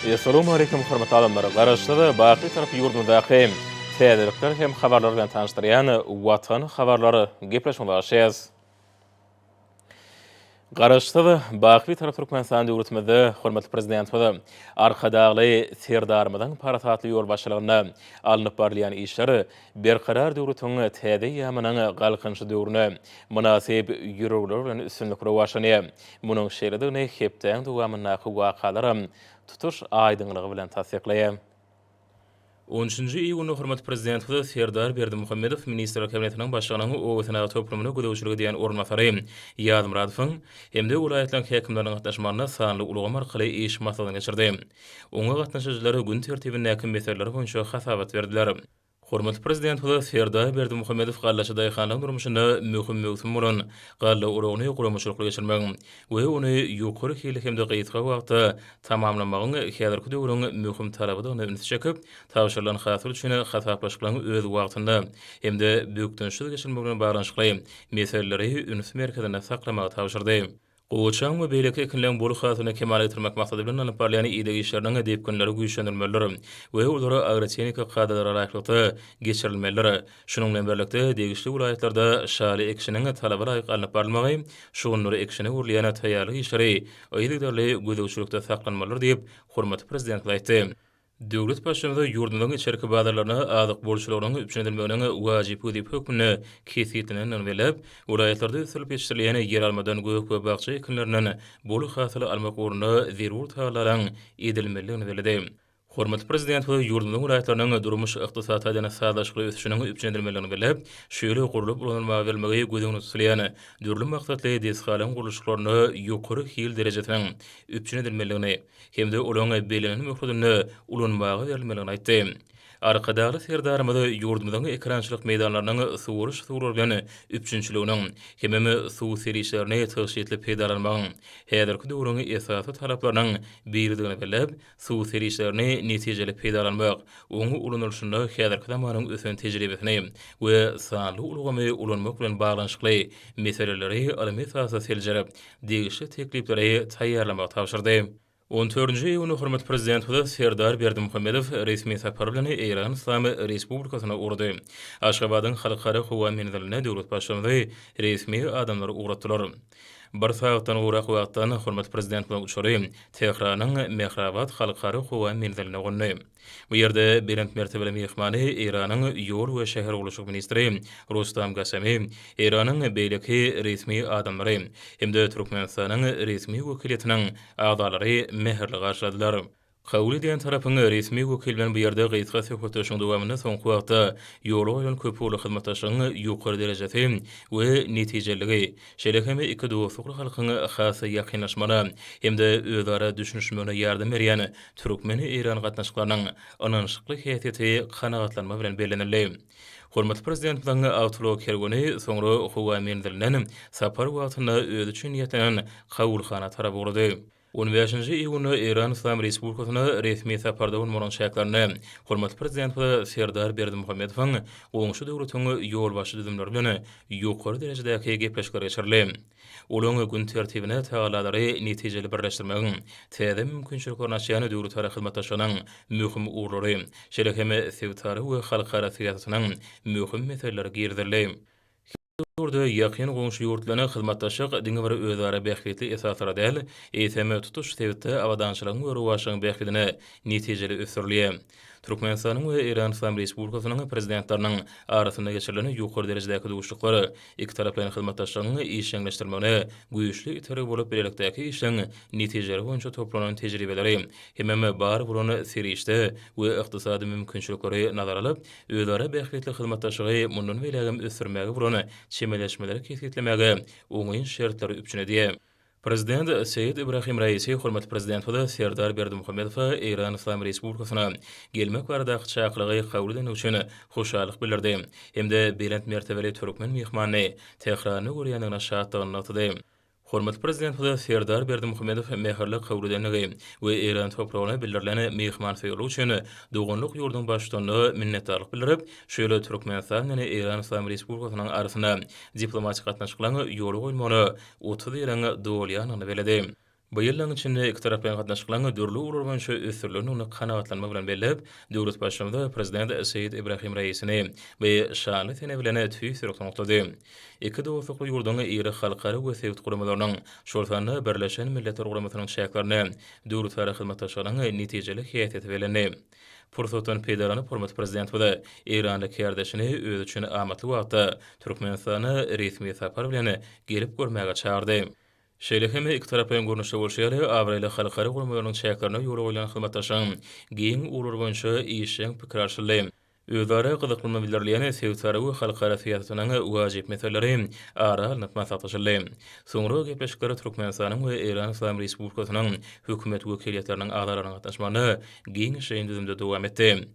Essalamu Aleýkum hormatly adamlar! Garaşsyz, baky Bitarap ýurdumyzdaky täzelikler hem habarlar bilen tanyşdyrýan Watan habarlar gepleşigine başlaýarys. Garaşsyz, baky Bitarap Türkmenistan döwletimizde hormatly Prezidentimiz Arkadagly Serdarymyzyň parasatly ýolbaşçylygynda alnyp barylýan işler Berkarar döwletiň täze eýýamynyň Galkynyşy döwrüne mynasyp ýörelgeler bilen üstünlikli rowaçlanýar. Munuň şeýledigini hepdäň dowamyndaky wakalaram tutuş aýdyňlygy bilen tassyklaýar. On üçünji iýunda hormatly Prezidentimiz Serdar Berdimuhamedow Ministrler Kabinetiniň Başlygynyň oba senagat toplumyna gözegçilik edýän orunbasary Ýazmyradowyň hem-de welaýatlaryň häkimleriniň gatnaşmagynda sanly ulgam arkaly iş maslahatyny geçirdi. Oňa gatnaşyjylar gün tertibindäki meseleler boýunça hasabat berdiler. Hormatly Prezidentimiz Serdar Berdimuhamedow gallaçy daýhanlaryň durmuşynda möhüm möwsüm bolan galla oragyny guramaçylykly geçirmegiň we ony ýokary hilli hem-de gysga wagtda tamamlamagyň häzirki döwrüň möhüm talabydygyna ünsi çekip, tabşyrylan hasyl üçin hasaplaşyklaryň öz wagtynda hem-de bökdençsiz geçirilmegi bilen baglanyşykly meseleleri üns merkezinde saklamagy tabşyrdy. Gowaçaň we beýleki ekinleň bol hasylyny kemala getirmek maksady bilen alnyp barylýan ideg işleriniň depginleri güýçlendirilmelidir we olar agrotehnika kadalara laýyklykda geçirilmelidir. Şunuň bilen birlikde, degişli welaýatlarda şaly ekişiniň talaba laýyk alnyp barylmagy, şugundyr ekişine görülýän taýýarlyk işleri yzygiderli gözegçilikde saklanmalydyr diýip, hormatly Prezidentimiz aýtdy. Döwlet Baştutanymyz ýurdumyzyň içerki bazarlaryna azyk bolçulygynyň üpjün edilmeginiň wajyp wezipe hökmünde kesgitlenendigini belläp, welaýatlarda ösdürilip ýetişdirilýän ýeralmadan, gök we bakja ekinlerinden bol hasyl almak ugrunda zerur tagallalaryň edilmelidigini belledi. Hormatly Prezidentimiz ýurdumyzyň welaýatlarynyň durmuş-ykdysady taýdan sazlaşykly ösüşiniň üpjün edilmelidigini belläp, şu ýyl gurlup ulanylmaga berilmegi göz öňünde tutulýan dürli maksatly desgalaryň gurluşyklarynda ýokary hil derejesiniň üpjün edilmelidigini, hem-de olaryň bellenen möhletinde ulanmaga berilmelidigini aýtdy. Arkadagly Serdarymyz ýurdumyzyň ekerançylyk meýdanlarynyň suwaryş suwlary bilen üpjünçiliginiň hemem suw serişdelerini tygşytly peýdalanmagyň häzirki döwrüň esasy talaplarynyň biridigini belläp, suw serişdelerini netijeli peýdalanmak, oň ulanylyşynda häzirki zamanyň ösen tejribesini we sanly ulgamy ulanmak bilen baglanyşykly meseleleri ylmy esasda seljerip, degişli teklipleri taýýarlamagy tabşyrdy. On dördünji iýunda hormatly Prezidentimiz Serdar Berdimuhamedow resmi sapar bilen Eýran Yslam Respublikasyna ugrady. Aşgabadyň Halkara howa menziline döwlet Baştutanymyzy resmi adamlar ugratdylar. Bir sagatdan gowrak wagtdan hormatly Prezidentimiziň uçary Tähranyň Mehrabad Halkara howa menziline gondy. Bu ýerde belent mertebeli myhmany Eýranyň ýol we şähergurluşyk ministri Rustam Gasemi, Eýranyň beýleki resmi adamlary hem-de Türkmenistanyň resmi wekiliýetiniň agzalary mähirli garşyladylar. Kabul edýän tarapyň resmi wekili bilen bu ýerde gysga söhbetdeşligiň dowamynda soňky wagtda ýola goýlan köpugurly hyzmatdaşlygyň ýokary derejesi we netijeliligi, şeýle hem iki dostlukly halkyň has ýakynlaşmagyna hem-de özara düşünişmegine ýardam berýän Türkmen-eýran gatnaşyklarynyň ynanyşykly häsiýeti kanagatlanma bilen bellenildi. Hormatly Prezidentimiziň awtoulag kerweni soňra howa menzilinden sapar wagtynda özi üçin niýetlenen kabulhana tarap ugrady. On bäşinji iýunda Eýran Yslam Respublikasyna resmi saparda bolmagynyň çäklerinde hormatly Prezidentimiz Serdar Berdimuhamedowyň goňşy döwletiň ýolbaşçy düzümleri bilen ýokary derejedäki gepleşikler geçirildi. Olaryň gün tertibine tagallalary netijeli birleşdirmegiň täze mümkinçiliklerini açýan döwletara hyzmatdaşlygynyň möhüm ugurlary, şeýle hem sebitara we halkara syýasatynyň möhüm meseleleri girizildi. Her ugurda ýakyn goňşy ýurt bilen hyzmatdaşlyk diňe bir özara bähbitli esaslara däl, eýsem, tutuş sebitde abadançylygyň we rowaçlygyň bähbidine netijeli ösdürilýär. Türkmenistanyň we Eýran Yslam Respublikasynyň Prezidentleriniň arasynda geçirilen ýokary derejedäki duşuşyklar ikitaraplaýyn hyzmatdaşlygyň işjeňleşdirilmegine güýçli itergi bolup, bilelikdäki işleň netijeleri boýunça toplanan tejribeleri hemem bar bolan serişde we ykdysady mümkinçilikleri nazara alyp, özara bähbitli hyzmatdaşlygy mundan beýlägem ösdürmäge bolan çemeleşmeleri kesgitlemäge oňyn şertleri üpjün edýär. Prezident Seýed Ibrahim Raisi hormatly Prezidentimiz Serdar Berdimuhamedowa Eýran Yslam Respublikasyna gelmek baradaky çakylygy kabul edendigi üçin hoşallyk bildirdi hem-de belent mertebeli türkmen myhmanyny Tähranda görýändigine şatdygyny nygtady. Hormatly Prezidentimiz Serdar Berdimuhamedow mähirli kabul edendigi we Eýran topragyna bildirilen myhmansöýerlik üçin doganlyk ýurduň Baştutanyna minnetdarlyk bildirip, şu ýyl Türkmenistan bilen Eýran Yslam Respublikasynyň arasynda diplomatik gatnaşyklaryň ýola goýulmagyna 30 ýylyň dolýandygyny belledi. Bu ýyllaryň içinde ikitaraplaýyn gatnaşyklaryň dürli ugurlar boýunça ösdürilendigini kanagatlanma bilen belläp, döwlet Baştutanymyz Prezident Seýid Ibrahim Raisini bu şanly sene bilen tüýs ýürekden gutlady. Iki dostlukly ýurduň iri halkara we sebit guramalarynyň, şol sanda Birleşen Milletler Guramasynyň çäklerinde döwletara hyzmatdaşlygynyň netijeli häsiýeti bellendi. Pursatdan peýdalanyp, hormatly Prezidentimiz eýranly kärdeşini özi üçin amatly wagtda Türkmenistana resmi sapar bilen gelip görmäge çagyrdy. Şeýle hem ikitaraplaýyn görnüşde bolşy ýaly, abraýly halkara guramalarynyň çäklerinde ýola goýlan hyzmatdaşlygyň giň ugurlary boýunça işjeň pikir alşyldy. Özara gyzyklanma bildirilýän sebitara we halkara syýasatynyň wajyp meseleleri ara alnyp maslahatlaşyldy. Soňra gepleşikler Türkmenistanyň we Eýran Yslam Respublikasynyň Hökümet wekiliýetleriniň agzalarynyň gatnaşmagynda giňişleýin düzümde dowam etdi.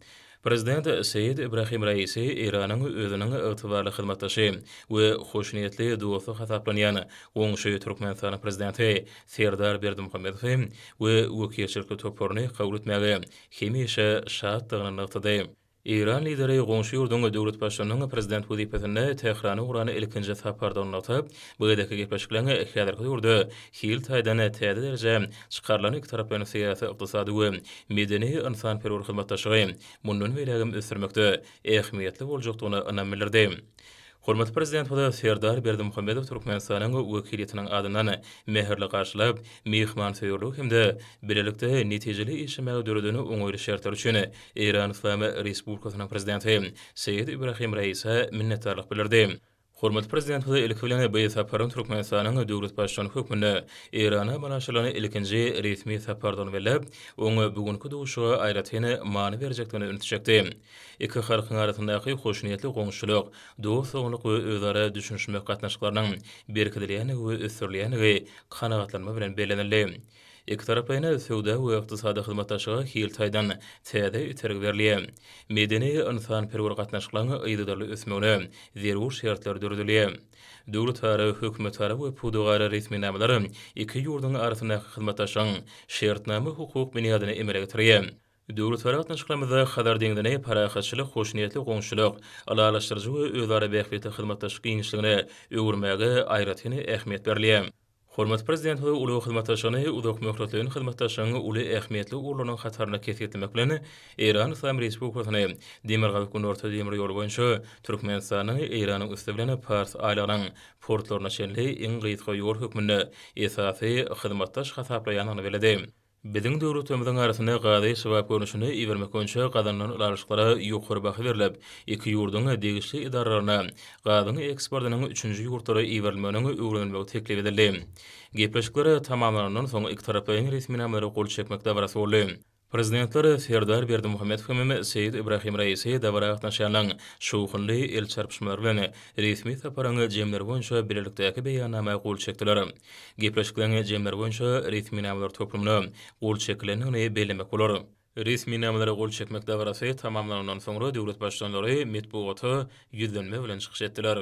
Prezident Seýed Ibrahim Raisi Eýranyň özüniň ygtybarly hyzmatdaşy we hoşniýetli dosty hasaplanýan goňşy Türkmenistanyň Prezidenti Serdar Berdimuhamedowy we wekilçilikli toparyny kabul etmäge hemişe şatdygyny nygtady. Eýran Lideri goňşy ýurduň döwlet Baştutanynyň prezident wezipesinde Tährana guran ilkinji sapardygyny nygtap, bu gezekki gepleşikleriň häzirki döwürde hil taýdan täze derejä çykarylan ikitaraplaýyn syýasy, ykdysady we medeni-ynsanperwer hyzmatdaşlygy mundan beýlägem ösdürmekde ähmiýetli boljakdygyna ynam bildirdi. Hormatly Prezidentimiz Serdar Berdimuhamedow Türkmenistanyň wekiliýetiniň adyndan mähirli garşylap, myhmansöýerligi hem-de bilelikde netijeli işlemäge döreden oňaýly şertler üçin Eýran Yslam Respublikasynyň Prezidenti Seýed Ibrahim Raisä minnetdarlyk bildirdi. Hormatly Prezidentimiz ilki bilen bu saparyň Türkmenistanyň döwlet Baştutany hökmünde Eýrana amala aşyrylan ilkinji resmi sapardygyny belläp, oň bu günki duşuşyga aýratyn many berjekdigine ünsi çekdi. Iki halkyň arasyndaky hoşniýetli goňşuçylyk, dost-doganlyk we özara düşünişmek gatnaşyklarynyň berkidilýändigi we ösdürilýändigi kanagatlanma bilen bellenildi. Ikitaraplaýyn söwda we ykdysady hyzmatdaşlyga hil taýdan täze itergi berilýär. Medeni-ynsanperwer gatnaşyklaryň yzygiderli ösmegine zerur şertler döredilýär. Döwletara, hökümetara we pudagara resminamalar iki ýurduň arasyndaky hyzmatdaşlygyň şertnama-hukuk binýadyny emele getirýär. Döwletara gatnaşyklarymyzda Hazar deňzini parahatçylyk, hoşniýetli goňşuçylyk, ylalaşdyryjy we özara bähbitli hyzmatdaşlyk giňişligine öwürmäge aýratyn ähmiýet berilýär. Hormatly Prezidentimiz ulag hyzmatdaşlygyny uzakmöhletleýin hyzmatdaşlygyň uly ähmiýetli ugurlarynyň hatarynda kesgitlemek bilen, Eýran Yslam Respublikasyny Demirgazyk-Günorta demir ýoly boýunça Türkmenistanyň Eýranyň üsti bilen Pars aýlagynyň portlaryna çenli iň gysga ýol hökmünde esasy hyzmatdaş hasaplaýandygyny belledi. Biziň döwletlerimiziň arasynda gazy swap görnüşinde ibermek boýunça gazanylan ylalaşyklara ýokary baha berlip, iki ýurduň degişli edaralaryna gazyň eksportynyň üçünji ýurtlara iberilmeginiň öwrenilmegi teklip edildi. Gepleşikler tamamlanandan soň ikitaraplaýyn resminamalara gol çekmek dabarasy boldy. Prezidentler Serdar Berdimuhamedow hemem Seýed Ibrahim Raisi dabara gatnaşýanlaryň şowhunly el çarpyşmalary bilen resmi saparyň jemleri boýunça bilelikdäki beýannama gol çekdiler. Gepleşikleriň jemleri boýunça resminamalar toplumyna gol çekilendigini bellemek bolar. Resminamalara gol çekmek dabarasy tamamlanandan soňra döwlet Baştutanlary metbugata ýüzlenme bilen çykyş etdiler.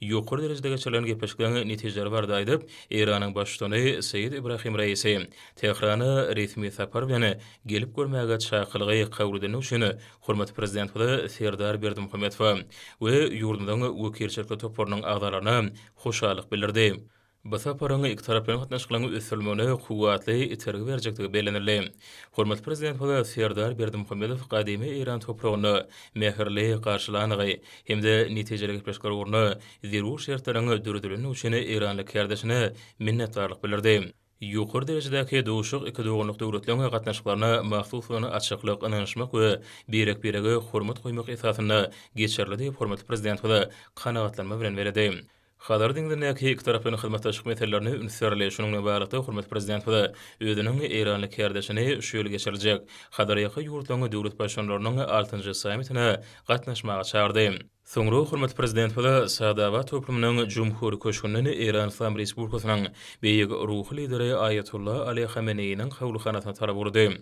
Ýokary derejede geçirilen gepleşikleriň netijeleri barada aýdyp, Eýranyň Baştutany Seýed Ibrahim Raisi Tährana resmi sapar bilen gelip görmäge çakylygy kabul edendigi üçin hormatly Prezidentimize Serdar Berdimuhamedowa we ýurdumyzyň wekilçilikli toparynyň agzalaryna hoşallyk bildirdi. Bu saparyň ikitaraplaýyn gatnaşyklaryň ösdürilmegine kuwwatly itergi berjekdigi bellenildi. Hormatly Prezidentimiz Serdar Berdimuhamedow gadymy eýran topragynda mähirli garşylandygy hem-de netijeli gepleşikler ugrunda zerur şertleriň döredilendigi üçin eýranly kärdeşine minnetdarlyk bildirdi. Ýokary derejedäki duşuşyk iki doganlyk döwletleriň gatnaşyklaryna mahsus bolan açyklyk, ynanyşmak we birek-birege hormat goýmak esasynda geçirildi diýip, hormatly Prezidentimiz kanagatlanma bilen belledi. Hazar deňzindäki ikitaraplaýyn hyzmatdaşlyk meselelerine üns berildi. Şunuň bilen baglylykda, hormatly Prezidentimiz özüniň eýranly kärdeşini şu ýyl geçiriljek Hazarýaka ýurtlaryň döwlet Baştutanlarynyň altynjy sammitine gatnaşmaga çagyrdy. Soňra hormatly Prezidentimiz Sadabat toplumynyň Jumhur köşgünden Eýran Yslam Respublikasynyň Beýik Ruhy Lideri Aýatolla Ali Hameneýiniň kabulhanasyna tarap ugrady.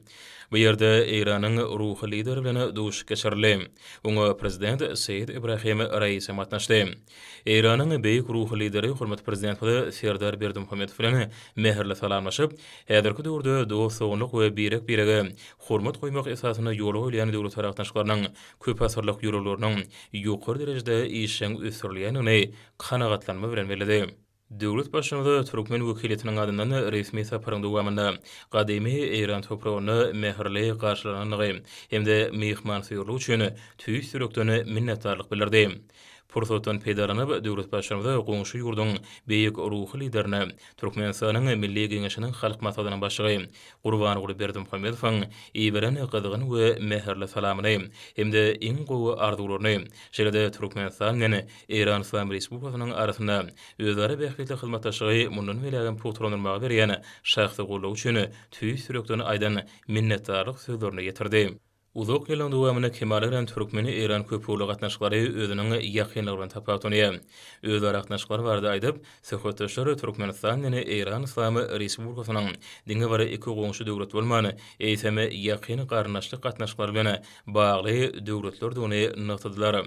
Bu ýerde Eýranyň Ruhy Lideri bilen duşuşyk geçirildi. Oňa Prezident Seýed Ibrahim Raisi hem gatnaşdy. Eýranyň Beýik Ruhy Lideri hormatly Prezidentimiz Serdar Berdimuhamedow bilen mähirli salamlaşyp, häzirki döwürde dost-doganlyk we birek-birege hormat goýmak esasynda ýola goýulýan döwletara gatnaşyklarynyň köpasyrlyk ýörelgeleriniň ýokary derejede işjeň ösdürilýändigini kanagatlanma bilen belledi. Döwlet Baştutanymyz türkmen wekiliýetiniň adyndan resmi saparyň dowamynda gadymy eýran topragynda mähirli garşylanandygy hem-de myhmansöýerligi üçin tüýs ýürekden minnetdarlyk bildirdi. Pursatdan peýdalanyp, döwlet Baştutanymyz goňşy ýurduň beýik ruhy Liderine, Türkmenistanyň Milli Geňeşiniň Halk Maslahatynyň Başlygy Gurbanguly Berdimuhamedowyň iberen gyzgyn we mähirli salamyny hem-de iň gowy arzuwlaryny, şeýle-de Türkmenistan bilen Eýran Yslam Respublikasynyň arasynda özara bähbitli hyzmatdaşlygy mundan beýlägem pugtalandyrmaga berýän şahsy goldawy üçin tüýs ýürekden aýdan minnetdarlyk sözlerini ýetirdi. Uzak ýyllaryň dowamynda kemala gelen türkmen-eýran köpugurly gatnaşyklary özüniň ýakynlygy bilen tapawutlanýar. Özara gatnaşyklar barada aýdyp, söhbetdeşler Türkmenistan bilen Eýran Yslam Respublikasynyň diňe bir iki goňşy döwlet bolman, eýsem, ýakyn garyndaşlyk gatnaşyklary bilen bagly döwletlerdigini nygtadylar.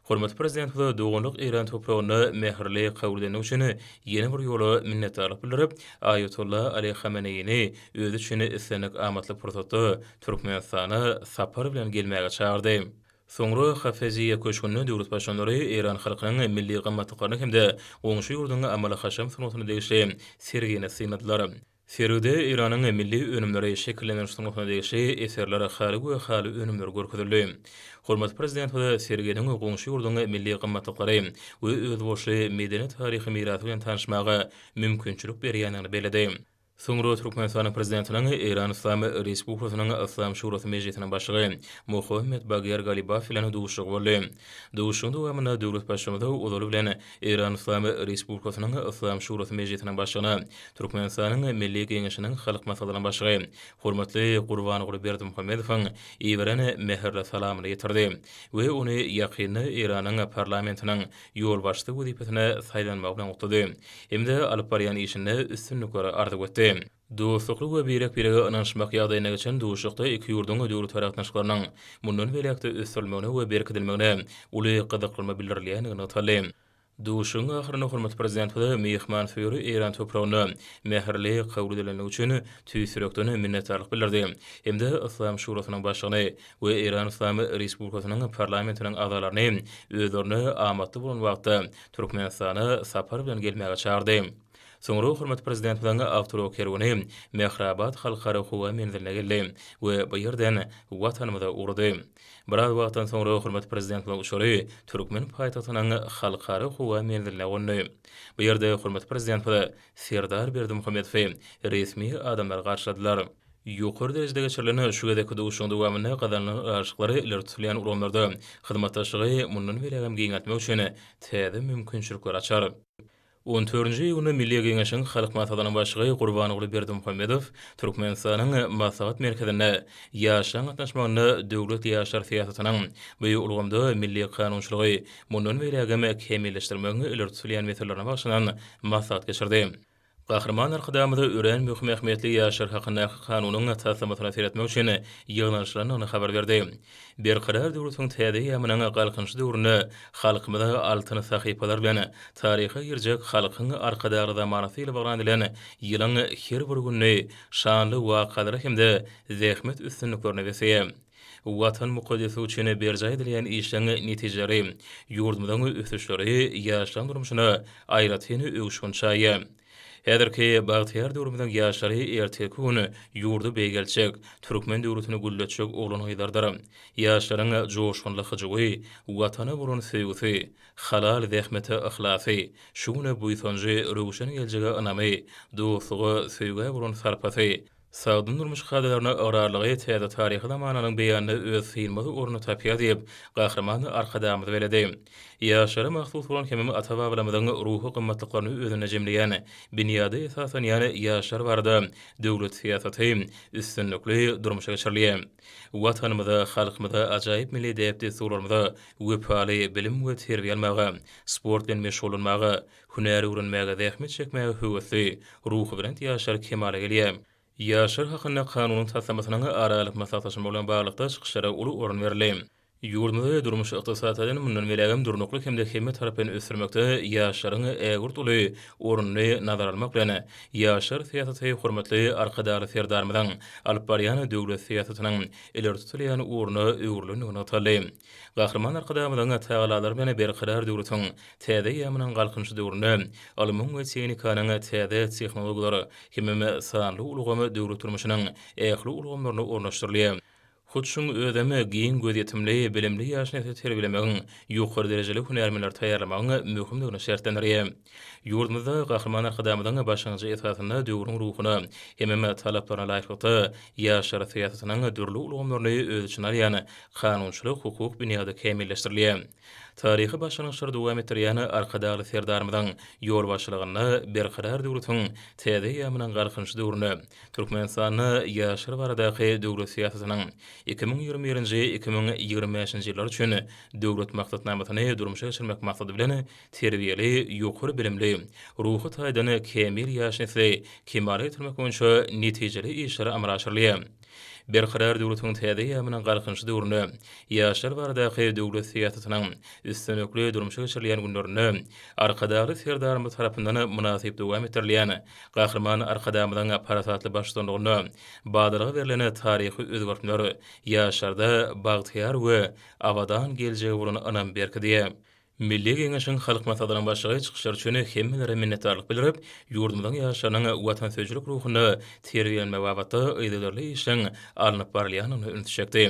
Hormatly Prezidentimize doganlyk Eýran topragynda mähirli kabul edendigi üçin ýene bir ýola minnetdarlyk bildirip, Aýatolla Ali Hameneýini özi üçin islendik amatly pursatda Türkmenistana sapar bilen gelmäge çagyrdy. Soňra Hafeziýe köşgünde döwlet Baştutanlary eýran halkynyň milli gymmatlyklaryny hem-de goňşy ýurduň amaly-haşam sungatyna degişli sergini synladylar. Sergide Eýranyň milli önümleri, şekillendiriş sungatyna degişli eserler, haly we haly önümleri görkezildi. Hormatly Prezidentimiz serginiň goňşy ýurduň milli gymmatlyklary we özboluşly medeni-taryhy mirasy bilen tanyşmaga mümkinçilik berýändigini belledi. Soňra Türkmenistanyň Prezidentiniň Eýran Yslam Respublikasynyň Yslam Şurasy Mejlisiniň Başlygy Mohammed Bager Galibaf bilen duşuşygy boldy. Duşuşygyň dowamynda döwlet Baştutany ozaly bilen Eýran Yslam Respublikasynyň Yslam Şurasy Mejlisiniň Başlygyna Türkmenistanyň Milli Geňeşiniň Halk Maslahatynyň Başlygy hormatly Gurbanguly Berdimuhamedowyň iberen mähirli salamyny ýetirdi we ony ýakynda Eýranyň Parlamentiniň ýolbaşçysy wezipesine saýlanmagy bilen gutlady hem-de alyp barýan işinde üstünlikleri arzuw etdi. Dostlukly we birek-birege ynanyşmak ýagdaýynda geçen duşuşykda iki ýurduň döwletara gatnaşyklarynyň mundan beýläk-de ösdürilmegine we berkidilmegine uly gyzyklanma bildirilýändigi nygtaldy. Duşuşygyň ahyrynda hormatly Prezidentimiz myhmansöýer Eýran topragynda mähirli kabul edilendigi üçin tüýs ýürekden minnetdarlyk bildirdi hem-de Yslam Şurasynyň Başlygyny we Eýran Yslam Respublikasynyň Parlamentiniň agzalaryny özlerine amatly bolan wagtda Türkmenistana sapar bilen gelmäge çagyrdy. Soňra hormatly Prezidentimiziň awtoulag kerweni Mähriabat Halkara howa menziline geldi we bu ýerden Watanymyza ugrady. Biraz wagtdan soňra hormatly Prezidentimiziň uçary türkmen paýtagtynyň Halkara howa menziline gondy. Bu ýerde hormatly Prezidentimiz Serdar Berdimuhamedowy resmi adamlar garşyladylar. Ýokary derejede geçirilen şu gezekki duşuşygyň dowamynda gazanylan ylalaşyklar ileri tutulýan ulgamlarda hyzmatdaşlygy mundan beýlägem giňeltmek üçin täze mümkinçilikleri açar. On dördünji iýunda Milli Geňeşiň Halk Maslahatynyň Başlygy Gurbanguly Berdimuhamedow Türkmenistanyň Maslahat merkezinde ýaşlaryň gatnaşmagynda döwlet ýaşlar syýasatynyň bu ulgamda milli kanunçylygy mundan beýlägem kämilleşdirmegiň ileri tutulýan meselelerine bagyşlanan maslahat geçirdi. Gahryman Arkadagymyza örän möhüm ähmiýetli Ýaşlar hakyndaky Kanunyň taslamasyna seretmek üçin ýygnanyşylandygyny habar berdi. Berkarar döwletiň täze eýýamynyň Galkynyşy döwründe halkymyza altyn sahypalar bilen taryha girjek Halkyň Arkadagly zamanasy ýyly yglan edilen ýylyň her bir güni şanly wakalara hem-de zähmet üstünliklerine besleýär. Watan mukaddesligi üçin berjaý edilýän işleň netijeleri, ýurdumyzyň ösüşleri ýaşlaryň durmuşyna aýratyn öwüşgin çaýýar. Häzirki bagtyýar döwrümiziň ýaşlary ertirki gün ýurdy beýgeltjek, türkmen döwletini gülletjek oglan-gyzlardyr. Ýaşlaryň joşgunly hyjuwy, Watana bolan söýgüsi, halal zähmete yhlasy, şu güne buýsanjy, röwşen geljege ynamy, dostluga, söýgä bolan sarpasy, Sagdyn durmuş kadalaryna ygrarlygy täze taryhy zamananyň beýanynda öz synmaz ornuny tapýar diýip, Gahryman Arkadagymyz belledi. Ýaşlara mahsus bolan hemem ata-babalarymyzyň ruhy gymmatlyklaryny özünde jemleýän binýada esaslanýan ýaşlar barada döwlet syýasaty üstünlikli durmuşa geçirilýär. Watanymyza, halkymyza, ajaýyp milli däp-dessurlarymyza wepaly bilim we terbiýe almaga, sport bilen meşgullanmaga, Hünär öwrenmäge, zähmet çekmäge höwesli, ruhubelent ýaşlar kemala gelýär. Ýaşlar hakynda Kanunyň taslamasynyň ara alyp maslahatlaşylmagy bilen baglylykda çykyşlara uly orun berildi. Ýurdumyzy durmuş-ykdysady taýdan mundan beýlägem durnukly hem-de hemmetaraplaýyn ösdürmekde ýaşlaryň ägirt uly ornuny nazara almak bilen, ýaşlar syýasaty hormatly Arkadagly Serdarymyzyň alyp barýan döwlet syýasatynyň ileri tutulýan ugruna öwrülendigi nygtaldy. Gahryman Arkadagymyzyň tagallalary bilen Berkarar döwletiň täze eýýamynyň Galkynyşy döwründe ylmyň we tehnikanyň täze tehnologiýalar hemem sanly ulgam döwlet durmuşynyň ähli ulgamlaryna ornaşdyrylýar. Hut şuň özem giň gözýetimli, bilimli ýaş nesli terbiýelemegiň, ýokary derejeli hünärmenleri taýýarlamagyň möhümdigini şertlendirýär. Ýurdumyzda Gahryman Arkadagymyzyň başlangyjy esasynda döwrüň ruhuna hemem talaplaryna laýyklykda ýaşlar syýasatynyň dürli ulgamlaryny öz içine alýan kanunçylyk-hukuk binýady kämilleşdirilýär. Taryhy başlangyçlary dowam etdirýän Arkadagly Serdarymyzyň ýolbaşçylygynda Berkarar döwletiň täze eýýamynyň Galkynyşy döwründe Türkmenistanda ýaşlar baradaky döwlet syýasatynyň 2021-nji, 2025-nji ýyllar üçin Döwlet maksatnamasyny durmuşa geçirmek maksady bilen, terbiýeli, ýokary bilimli, ruhy taýdan kämil ýaş nesli kemala getirmek boýunça netijeli işler amala aşyrylýar. Berkarar döwletiň täze eýýamynyň Galkynyşy döwründe ýaşlar baradaky döwlet syýasatynyň üstünlikli durmuşa geçirilýän günlerinde Arkadagly Serdarymyz tarapyndan mynasyp dowam etdirilýän Gahryman Arkadagymyzyň parasatly baştutanlygynda badalga berlen taryhy özgertmeler ýaşlarda bagtyýar we abadan geljege bolan ynamy berkidýär. Milli Geňeşiň Halk Maslahatynyň Başlygy çykyşlary üçin hemmelere minnetdarlyk bildirip, ýurdumyzyň ýaşlarynyň watansöýüjilik ruhunda terbiýelenmegi babatda yzygiderli işleň alnyp barylýandygyna ünsi çekdi.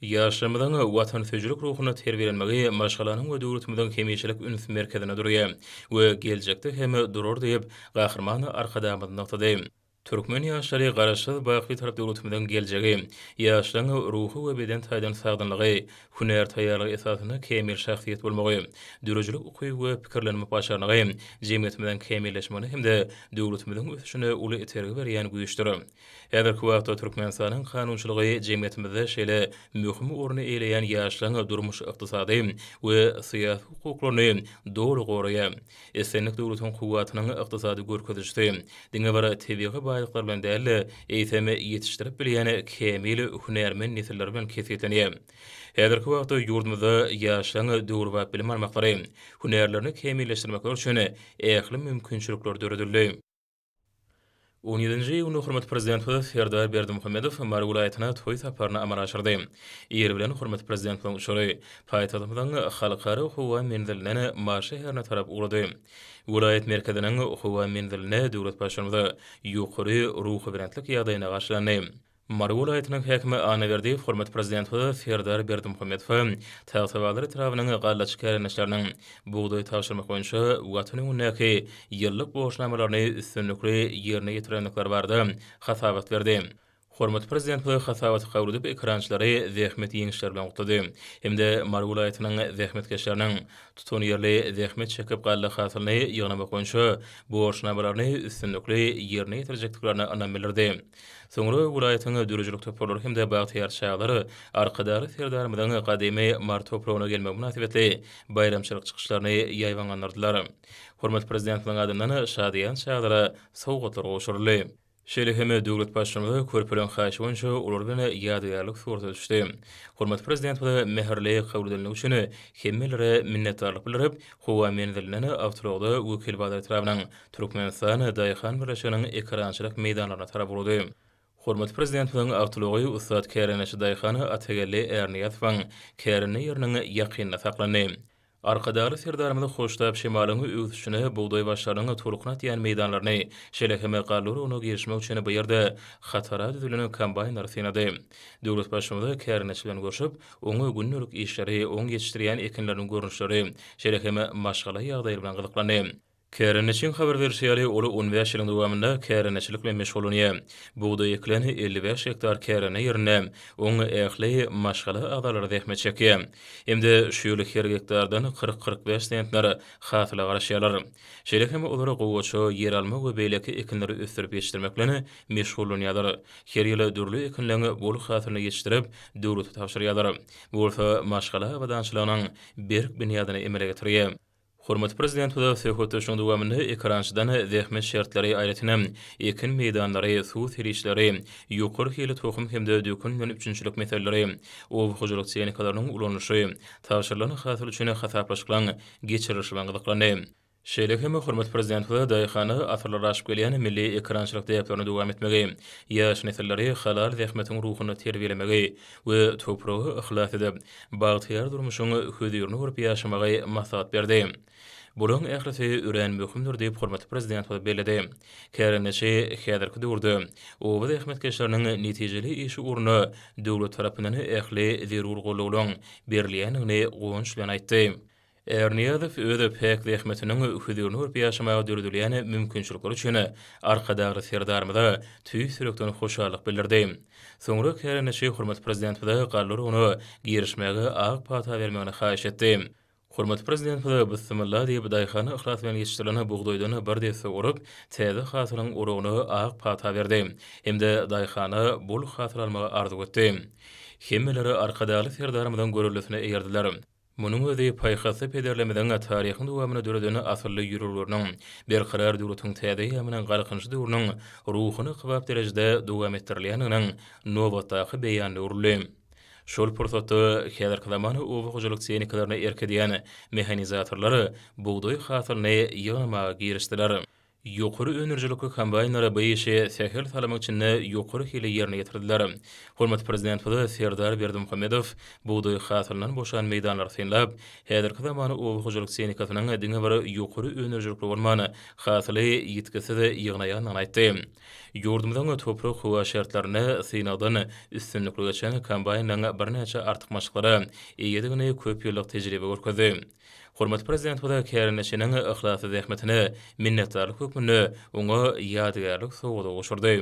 Ýaşlarymyzyň watansöýüjilik ruhunda terbiýelenmegi maşgalanyň we döwletimiziň hemişelik üns merkezinde durýar we geljekde hem durar diýip, Gahryman Arkadagymyz nygtady. Türkmen ýaşlary Garaşsyz, baky Bitarap döwletimiziň geljegi, ýaşlaryň ruhy we beden taýdan sagdynlygy, hünär taýýarlygy esasynda kämil şahsyýet bolmagy, döredijilik ukyby we pikirlenmek başarnygy jemgyýetimiziň kämilleşmegine hem-de döwletimiziň ösüşine uly itergi berýän güýçdür. Häzirki wagtda Türkmenistanyň kanunçylygy jemgyýetimizde şeýle möhüm orny eýeleýän ýaşlaryň durmuş-ykdysady we syýasy hukuklaryny doly goraýar. Islendik döwletiň kuwwatynyň ykdysady görkezijisi diňe bir tebigy baýlyklar bilen däl-de, eýsem, ýetişdirip bilýän kämil hünärmen nesilleri bilen kesgitlenýär. Häzirki wagtda ýurdumyzda ýaşlaryň döwrebap bilim almaklary, hünärlerini kämilleşdirmekleri üçin ähli mümkinçilikler döredildi. On ýedinji iýunda hormatly Prezidentimiz Serdar Berdimuhamedow Mary welaýatyna toý saparyny amala aşyrdy. Ir bilen hormatly Prezidentimiziň uçary paýtagtymyzyň Halkara howa menzilinden Mary şäherine tarap ugrady. Welaýat merkeziniň howa menzilinde döwlet Baştutanymyz ýokary ruhubelentlik ýagdaýynda garşylandy. Mary welaýatynyň häkimi Anna Berdiýew hormatly Prezidentimiz Serdar Berdimuhamedowa Tagtabazar etrabynyň gallaçy kärendeçileriniň bugdaý tabşyrmak boýunça Watan öňündäki ýyllyk borçnamalaryny üstünlikli ýerine ýetirendikleri barada hasabat berdi. Hormatly Prezidentimiz hasabaty kabul edip, ekerançylary zähmet ýeňişleri bilen gutlady hem-de Mary welaýatynyň zähmetkeşleriniň tutanýerli zähmet çekip galla hasylyny ýygnamak boýunça borçnamalaryny üstünlikli ýerine ýetirjekdiklerine ynam bildirdi. Soňra welaýatyň döredijilik toparlary hem-de bagtyýar çagalar Arkadagly Serdarymyzyň gadymy Mary topragyna gelmegi mynasybetli baýramçylyk çykyşlaryny ýaýbaňlandyrdylar. Hormatly Prezidentimiziň adyndan şadyýan çagalara sowgatlar gowşuryldy. Şeýle hem döwlet Baştutanymyz körpeleriň haýyşy boýunça olar bilen ýadygärlik surata düşdi. Hormatly Prezidentimiz mähirli kabul edilendigi üçin hemmelere minnetdarlyk bildirip, howa menzilinden awtoulagda Wekilbazar etrabynyň Türkmenistan daýhan birleşiginiň ekerançylyk meýdanlaryna tarap ugrady. Hormatly Prezidentimiziň awtoulagy ussat kärendeçi daýhan Atageldi Ärnyýazowyň kärende ýeriniň ýakynynda saklandy. Arkadagly Serdarymyz hoştap şemalyň öwsüşine bugdaý başlarynyň tolkun atýan meýdanlaryny, şeýle hem galla oragyna girişmek üçin bu ýerde hatara düzülen kombaýnlary synlady. Döwlet Baştutanymyz kärendeçi bilen görşüp, oňa gündelik işleri, oň ýetişdirýän ekinleriniň görnüşleri, şeýle hem maşgala ýagdaýlary bilen gyzyklandy. Kärendeçiň habar berşi ýaly, ol on bäş ýylyň dowamynda kärendeçilik bilen meşgullanýar. Bugdaý ekilen 55 gektar kärende ýerinde oň ähli maşgala agzalary zähmet çekýär. Hem-de şu ýyl her gektardan 40-45 sentner hasyla garaşýarlar. Şeýle hem olar gowaça, ýeralma we beýleki ekinleri ösdürip ýetişdirmek bilen meşgullanýarlar. Her ýyl dürli ekinleň bol hasylyny ýetişdirip, döwlete tabşyrýarlar. Bu bolsa maşgala abadançylygynyň berk binýadyny emele getirýär. Hormatly Prezidentimiz söhbetdeşligiň dowamynda ekerançydan zähmet şertleri, aýratyn hem, ekin meýdanlary, suw serişdeleri, ýokary hilli tohum hem-de dökün bilen üpjünçilik meseleleri, oba hojalyk tehnikalarynyň ulanylyşy, tabşyrylan hasyl üçin hasaplaşyklaryň geçirilişi bilen gyzyklandy. Şeýle hem hormatly Prezidentimiz daýhana asyrlar aşyp gelýän milli ekerançylyk däplerini dowam etmegi, ýaş nesilleri halal zähmetiň ruhunda terbiýelemegi we topraga yhlas edip, bagtyýar durmuşyň hözirini görüp ýaşamagy maslahat berdi. Bularyň ählisi örän möhümdir diýip, hormatly Prezidentimiz belledi. Kärendeçi häzirki döwürde oba zähmetkeşleriniň netijeli işi ugrunda döwlet tarapyndan ähli zerur gollawlaryň berilýändigini guwanç bilen aýtdy. Ärnyýazow öz päk zähmetiniň hözirini görüp ýaşamaga döredilýän mümkinçilikler üçin Arkadagly Serdarymyza tüýs ýürekden hoşallyk bildirdi. Soňra kärendeçi hormatly Prezidentimize galla oragyna girişmäge ak pata bermegini haýyş etdi. Hormatly Prezidentimiz Bissimilla diýip, daýhana yhlas bilen ýetişdirilen bugdaýdan bir desse orup, täze hasylyň oragyna ak pata berdi hem-de daýhana bol hasyl almagy arzuw etdi. Hemmeler Arkadagly Serdarymyzyň göreldesine eýerdiler. Munuň özi paýhasly pederlerimiziň taryhyň dowamynda döreden asylly ýörelgeleriniň Berkarar döwletiň täze eýýamynyň Galkynyşy döwrüniň ruhuna kybap derejede dowam etdirilýändiginiň nobatdaky beýanyna öwrüldi. Şol pursatda häzirki zaman oba hojalyk tehnikalaryna erk edýän mehanizatorlar bugdaý hasylyny ýygnamaga girişdiler. Ýokary öndürijilikli kombaýnlar bu işi sähel salymyň içinde ýokary hilli ýerine ýetirdiler. Hormatly Prezidentimiz Serdar Berdimuhamedow bugdaý hasylyndan boşan meýdanlary synlap, häzirki zaman oba hojalyk tehnikasynyň diňe bir ýokary öndürijilikli bolman, hasyly ýitgisiz ýygnaýandygyny aýtdy. Ýurdumyzyň toprak-howa şertlerinde synagdan üstünlikli geçen kombaýnlaryň birnäçe artykmaçlyklara eýedigini köp ýyllyk tejribe görkezdi. Hormatly Prezidentimiz kärendeçiniň yhlasly zähmetine minnetdarlyk hökmünde oňa ýadygärlik sowgady gowşurdy.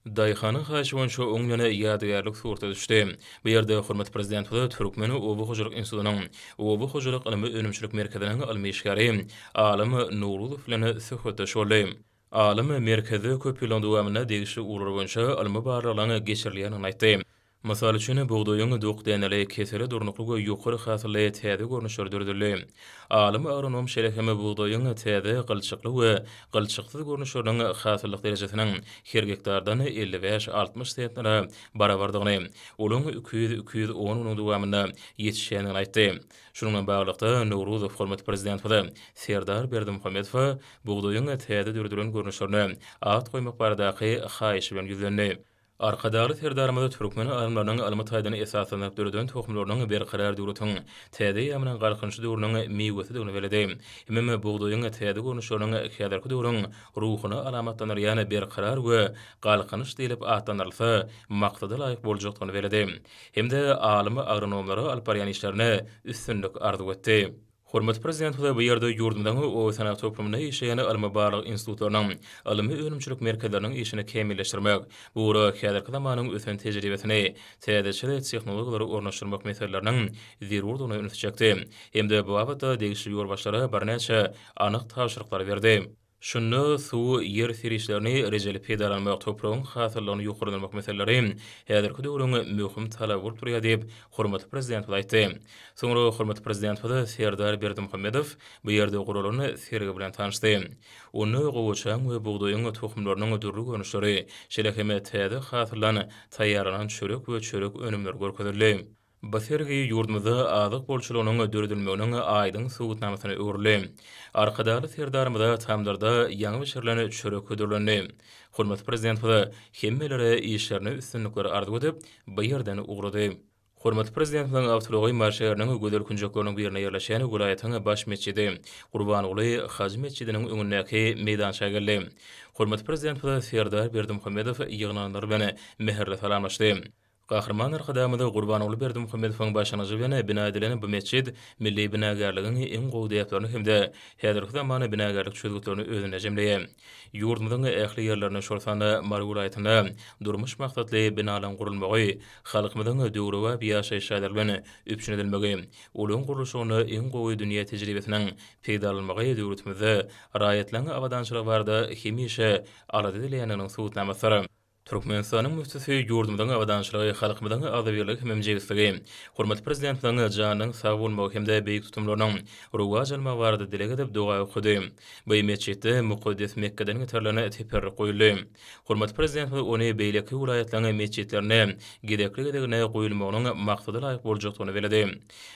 Daýhanyň haýyşy boýunça oň bilen ýadygärlik surata düşdi. Bu ýerde hormatly Prezidentimiz Türkmen oba hojalyk institutynyň Oba hojalyk ylmy-önümçilik merkeziniň ylmy işgäri Alym Nowruzow bilen söhbetdeş boldy. Alym merkezde köp ýyllaryň dowamynda degişli ugurlar boýunça ylmy barlaglaryň geçirilýändigini aýtdy. Mysal üçin, bugdaýyň dok däneli, kesele durnukly we ýokary hasylly täze görnüşleri döredildi. Alym agronom şeýle hem bugdaýyň täze gylçykly we gylçyksyz görnüşleriniň hasyllyk derejesiniň her gektardan 55, 60 sentnere barabardygyny, olaryň 200, 210 günüň dowamynda ýetişýändigini aýtdy. Şunuň bilen baglylykda, Nowruzow hormatly Prezidentimize Serdar Berdimuhamedowa bugdaýyň täze döredilen görnüşlerine at goýmak baradaky haýyşy bilen ýüzlendi. Arkadagly Serdarymyz türkmen alymlarynyň ylmy taýdan esaslanyp döreden tohumlarynyň Berkarar döwletiň täze eýýamynyň Galkynyşy döwrüniň miwesidigini belledi. Hemem bugdaýyň täze görnüşleriniň häzirki döwrüň ruhuny alamatlandyrýan Berkarar we Galkynyş diýlip atlandyrylsa, maksada laýyk boljakdygyny belledi. Hem-de alym agronomlara alyp barýan işlerinde üstünlik arzuw etdi. Hormatly Prezidentimiz bu ýerde ýurdumyzyň oba-senagat toplumynda işleýän ylmy-barlag institutlarynyň, ylmy-önümçilik merkezleriniň işini kämilleşdirmek, bu ugra häzirki zamanyň ösen tejribesini, täzeçil tehnologiýalary ornaşdyrmak meseleleriniň zerurdygyna ünsi çekdi hem-de bu babatda degişli ýolbaşçylara birnäçe anyk tabşyryklary berdi. Şunda suw, ýer serişdelerini rejeli peýdalanmak, topragyň hasyllylygyny ýokarlandyrmak meseleleri häzirki döwrüň möhüm talaby bolup durýar diýip, hormatly Prezidentimiz aýtdy. Soňra hormatly Prezidentimiz Serdar Berdimuhamedow bu ýerde guralan sergi bilen tanyşdy. Onda gowaçaň we bugdaýyň tohumlarynyň dürli görnüşleri, şeýle hem täze hasyldan taýýarlanan çörek we çörek önümleri görkezildi. Bu sergi ýurdumyzda azyk bolçulygynyň döredilmeginiň aýdyň subutnamasyna öwrüldi. Arkadagly Serdarymyza tamdyrda ýaňy bişirilen çörek hödürlendi. Hormatly Prezidentimiz hemmelere işlerinde üstünlikler arzuw edip, bu ýerden ugrady. Hormatly Prezidentimiziň awtoulagy Mary şäheriniň gözel künjekleriniň birinde ýerleşýän welaýatyň baş metjidi, Gurbanguly hajy metjidiniň öňündäki meýdança geldi. Hormatly Prezidentimiz Serdar Berdimuhamedow ýygnananlar bilen mähirli salamlaşdy. Gahryman Arkadagymyz Gurbanguly Berdimuhamedowyň başlangyjy bilen bina edilen bu metjit milli binagärligiň iň gowy däplerini hem-de häzirki zaman binagärlik çözgütlerini özünde jemleýär. Ýurdumyzyň ähli ýerlerinde, şol sanda Mary welaýatynda durmuş maksatly binalaryň gurulmagy, halkymyzyň döwrebap ýaşaýyş jaýlary bilen üpjün edilmegi, olaryň gurluşygynda iň gowy dünýä tejribesiniň peýdalanylmagy döwletimizde raýatlaryň abadançylygy barada hemişe alada edilýändiginiň subutnamasydyr. Türkmenistanyň Müftüsi ýurdumyzyň abadançylygy, halkymyzyň agzybirligi hemem jebisligi, hormatly Prezidentimiziň janynyň sag bolmagy hem-de beýik tutumlarynyň rowaç almagy barada dileg edip, doga okady. Bu metjitde mukaddes Mekgeden getirilen teperrik goýuldy. Hormatly Prezidentimiz ony beýleki welaýatlaryň metjitlerinde gezekli-gezegine goýulmagynyň maksada laýyk boljakdygyny belledi.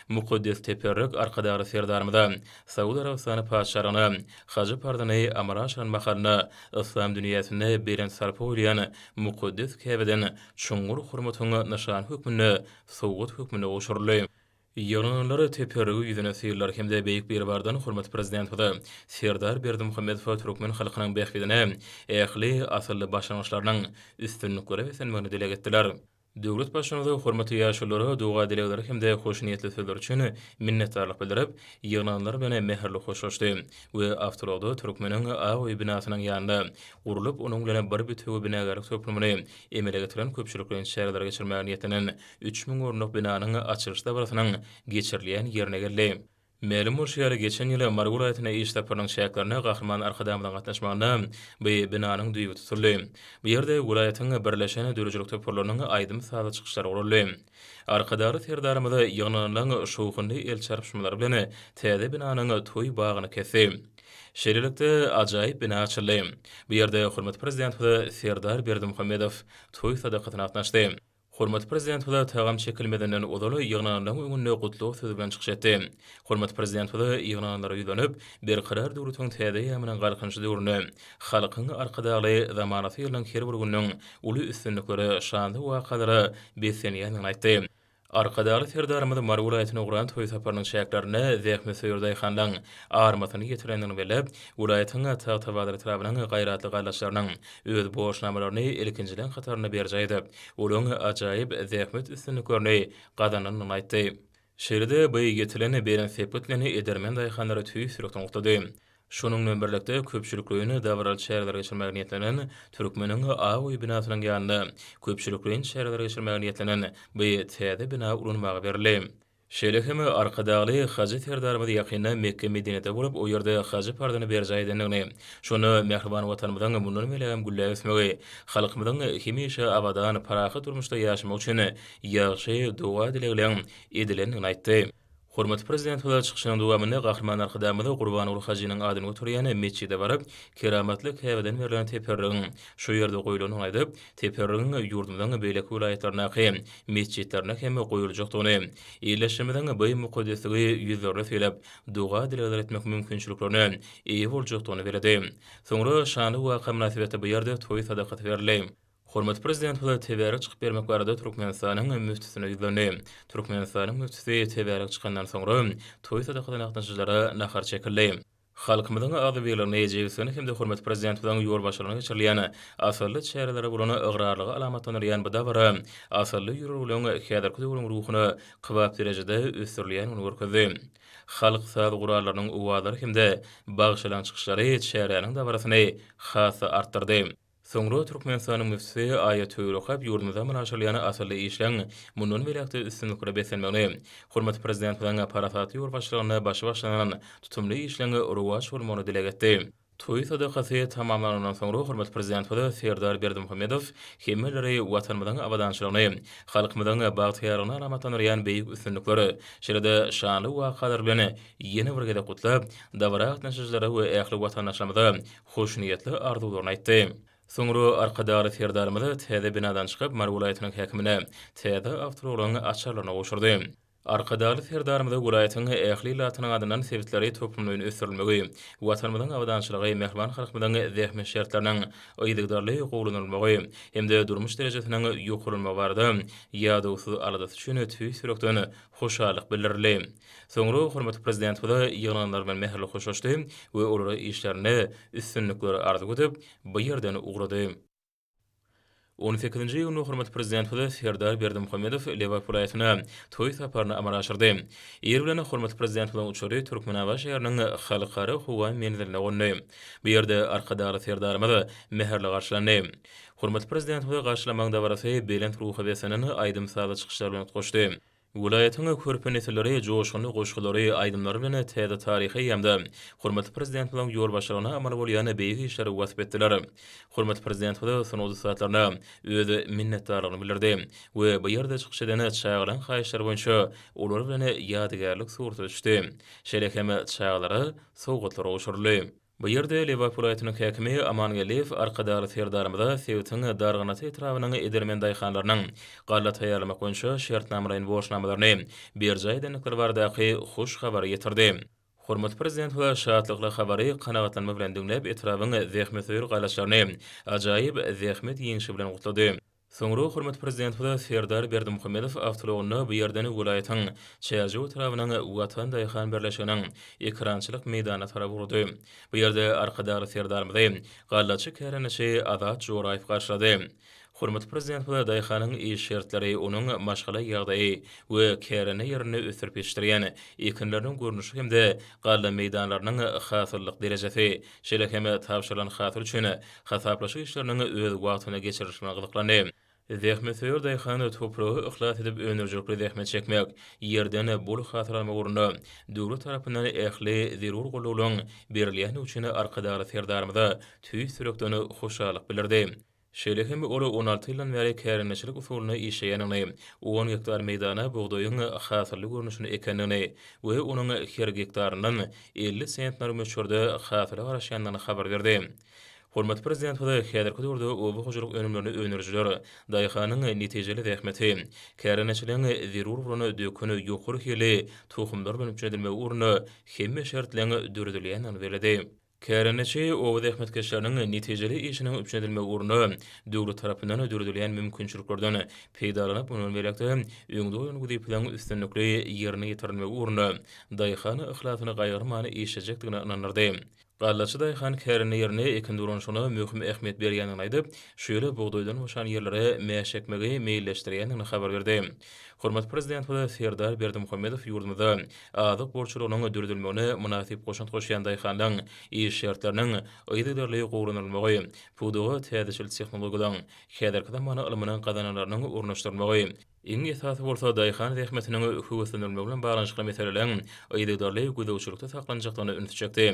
Mukaddes teperrik Arkadagly Serdarymyza Saud Arabystany Patyşalygyna haj parzyny amala aşyran mahalynda yslam dünýäsinde belent sarpa goýulýan mukaddes Käbeden çuňňur hormatyň nyşany hökmünde sowgat hökmünde gowşuryldy. Ýygnananlar teperrigi ýüzüne synlar hem-de Beýik Biribardan hormatly Prezidentimize Serdar Berdimuhamedowa türkmen halkynyň bähbidine ähli asylly başlangyçlarynyň üstünliklere beslenmegini dileg etdiler. Döwlet Baştutanymyz hormatly ýaşululara doga-dilegleri hem-de hoşniýetli sözleri üçin minnetdarlyk bildirip, ýygnananlar bilen mähirli hoşlaşdy we awtoulagda Türkmeniň ak öýi binasynyň ýanynda gurlup, onuň bilen bir bitewi binagärlik toplumyny emele getiren köpçülikleýin çäreleri geçirmäge niýetlenen 3000 orunlyk binanyň açylyş dabarasynyň geçirilýän ýerine geldi. Mälim bolşy ýaly, geçen ýyl Mary welaýatyna iş saparynyň çäklerinde Gahryman Arkadagymyzyň gatnaşmagynda bu binanyň düýbi tutuldy. Bu ýerde welaýatyň birleşen döredijilik toparlarynyň aýdym-sazly çykyşlary guraldy. Arkadagly Serdarymyz ýygnananlaryň şowhunly el çarpyşmalary bilen täze binanyň toý bagyny kesdi. Şeýlelikde, ajaýyp bina açyldy. Bu ýerde hormatly Prezidentimiz Serdar Berdimuhamedow toý sadakasyna gatnaşdy. Hormatly Prezidentimiz tagam çekilmezinden ozal ýygnananlaryň öňünde gutlag sözi bilen çykyş etdi. Hormatly Prezidentimiz ýygnananlara ýüzlenip, Berkarar döwletiň täze eýýamynyň Galkynyşy döwründe Halkyň Arkadagly zamanasy ýylynyň her bir gününiň uly üstünliklere, şanly wakalara beslenýändigini aýtdy. Arkadagly Serdarymyz Mary welaýatyna ugran toý saparynyň çäklerinde zähmetsöýer daýhanlaryň armasyny ýetirendigini belläp, welaýatyň Tagtabazar etrabynyň gaýratly gallaçlarynyň öz borçnamalaryny ilkinjileň hatarynda berjaý edip, olaryň ajaýyp zähmet üstünliklerini gazanandygyny aýtdy. Şeýle-de bu ýetilen belent sepgit bilen edermen daýhanlary tüýs ýürekden gutlady. Şonuň bilen birlikde, köpçülikleýin dabaraly çäreleri geçirmäge niýetlenen Türkmeniň Ak öýi binasynyň ýanynda köpçülikleýin çäreleri geçirmäge niýetlenen bu täze bina ulanmaga berildi. Şeýle hem Arkadagly Hajy Serdarymyz ýakynda Mekge-Medinede bolup, o ýerde haj parzyny berjaý edendigini, şonda mähriban Watanymyzyň mundan beýlägem gülläp ösmegi, halkymyzyň hemişe abadan, parahat durmuşda ýaşamagy üçin ýagşy doga-dilegleriň edilendigini aýtdy. Hormatly Prezidentimiz çykyşynyň dowamynda Gahryman Arkadagymyz Gurbanguly hajynyň adyny göterýän metjide baryp, keramatly Käbeden berlen teperrigiň şu ýerde goýlandygyny aýdyp, teperrigiň ýurdumyzyň beýleki welaýatlaryndaky metjitlerinde hem goýuljakdygyny, ildeşlerimiziň bu mukaddesligi ýüzlerine sylap, doga-dilegler etmek mümkinçiliklerine eýe boljakdygyny belledi. Soňra şanly waka mynasybetli bu ýerde toý sadakasy berildi. Hormatly Prezidentimiz tebärek çykyp bermek barada Türkmenistanyň Müftüsine ýüzlendi. Türkmenistanyň Müftüsi tebärek çykandan soňra, toý sadakasyna gatnaşyjylara nahar çekildi. Halkymyzyň agzybirligini, jebisligini hem-de hormatly Prezidentimiziň ýolbaşçylygynda geçirilýän asylly çärelere bolan ygrarlygy alamatlandyrýan bu dabara asylly ýörelgeleriň häzirki döwrüň ruhuna kybap derejede ösdürilýändigini görkezdi. Halk saz gurallarynyň owazlary hem-de bagşylaryň çykyşlary çäräniň dabarasyny has-da artdyrdy. Soňra Türkmenistanyň müftüsi aýat-töwir okap, ýurdumyzda amala aşyrylýan asylly işleň mundan beýläk-de üstünliklere beslenmegini, hormatly Prezidentimiziň parasatly ýolbaşçylygynda başy başlanan tutumly işleň rowaç bolmagyny dileg etdi. Toý sadakasy tamamlanandan soňra hormatly Prezidentimiz Serdar Berdimuhamedow hemmeleri Watanymyzyň abadançylygyny, halkymyzyň bagtyýarlygyny alamatlandyrýan beýik üstünlikler, şeýle-de şanly wakalar bilen ýene bir gezek gutlap, dabara gatnaşyjylara we ähli watandaşlarymyza hoşniýetli arzuwlaryny aýtdy. Soňra Arkadagly Serdarymyz täze binadan çykyp, Mary welaýatynyň häkimine täze awtoulaglaryň açarlaryny gowşurdy. Arkadagly Serdarymyza welaýatyň ähli ilatynyň adyndan sebitleri toplumlaýyn ösdürilmegi, Watanymyzyň abadançylygy, mähriban halkymyzyň zähmet şertleriniň yzygiderli gowulanylmagy hem-de durmuş derejesiniň ýokarlanmagy barada ýadawsyz aladasy üçin tüýs ýürekden hoşallyk bildirildi. Soňra hormatly Prezidentimiz ýygnananlar bilen mähirli hoşlaşdy we olara işlerinde üstünlikler arzuw edip, bu ýerden ugrady. On sekizinji iýunda hormatly Prezidentimiz Serdar Berdimuhamedow Lebap welaýatyna toý saparyny amala aşyrdy. Ir bilen hormatly Prezidentimiziň uçary Türkmenabat şäheriniň Halkara howa menziline gondy. Bu ýerde Arkadagly Serdarymyz mähirli garşylandy. Hormatly Prezidentimizi garşylamagyň dabarasy belent ruha beslenen aýdym-sazly çykyşlar bilen utgaşdy. Welaýatyň körpe nesilleri joşgunly goşgulary, aýdymlary bilen täze taryhy eýýamda hormatly Prezidentimiziň ýolbaşçylygynda amal bolýan beýik işleri wasp etdiler. Hormatly Prezidentimiz sungat ussatlaryna öz minnetdarlygyny bildirdi we bu ýerde çykyş eden çagalaryň haýyşlary boýunça olar bilen ýadygärlik surata düşdi. Şeýle hem çagalara sowgatlar gowşuryldy. Bu ýerde Lebap welaýatynyň häkimi Aman Geldiýew Arkadagly Serdarymyza sebitiň Darganata etrabynyň edermen daýhanlarynyň galla taýýarlamak boýunça şertnamalaýyn borçnamalaryny berjaý edendikleri baradaky hoş habary ýetirdi. Hormatly Prezidentimiz şatlykly habary kanagatlanma bilen diňläp, etrabyň zähmetsöýer gallaçlaryny ajaýyp zähmet ýeňşi bilen gutlady. Soňra hormatly Prezidentimiz Serdar Berdimuhamedow awtoulagynda bu ýerden welaýatyň Çärjew etrabynyň Watan daýhan birleşiginiň ekerançylyk meýdanyna tarap ugrady. Bu ýerde Arkadagly Serdarymyzy gallaçy kärendeçi Azat Joraýew garşylady. Hormatly Prezidentimiz daýhanyň iş şertleri, onuň maşgala ýagdaýy we kärende ýerinde ösdürip ýetişdirýän ekinleriniň görnüşi hem-de galla meýdanlarynyň hasyllylyk derejesi, şeýle hem tabşyrylan hasyl üçin hasaplaşyk işleriniň öz wagtynda geçirilişi bilen gyzyklandy. Zähmetsöýer daýhan topraga yhlas edip öndürijilikli zähmet çekmek, ýerden bol hasyl almak ugrunda döwlet tarapyndan ähli zerur goldawlaryň berilýändigi üçin Arkadagly Serdarymyza tüýs ýürekden hoşallyk bildirdi. Şeýle hem ol 16 ýyldan bäri kärendeçilik usulynda işleýändigini, on gektar meýdana bugdaýyň hasylly görnüşini ekendigini we onuň her gektaryndan 50 sentner möçberde hasyla garaşýandygyny habar berdi. Hormatly Prezidentimiz häzirki döwürde oba hojalyk önümlerini öndürijiler, daýhanyň netijeli zähmeti, kärendeçiligiň zerur bolan dökün ýokary hilli tohumlar bilen üpjün edilmegi ugrunda hemme şertleň döredilýändigini belledi. Kärendeçi oba zähmetkeşleriniň netijeli işiniň üpjün edilmegi ugrunda döwlet tarapyndan döredilýän mümkinçiliklerden peýdalanyp, mundan beýläk-de öňde goýlan wezipeleriň üstünlikli ýerine ýetirilmegi ugrunda daýhan yhlasyny gaýgyrman işlejekdigine ynandyrdy. Gallaçy daýhan kärende ýerinde ekin dolanyşygyna möhüm ähmiýet berýändigini aýdyp, şu ýyl bugdaýdan boşan ýerlere mäş ekmegi meýilleşdirýändigini habar berdi. Hormatly Prezidentimiz Serdar Berdimuhamedow ýurdumyzda azyk bolçulygynyň döredilmegine mynasyp goşant goşýan daýhanlaryň iş şertleriniň yzygiderli gowulandyrylmagy, pudaga täzeçil tehnologiýalaryň, häzirki zaman ylmynyň gazananlarynyň ornaşdyrylmagy, iň esasy bolsa daýhan zähmetiniň höweslendirilmegi bilen baglanyşykly meseleleriň yzygiderli gözegçilikde saklanjakdygyna ünsi çekdi.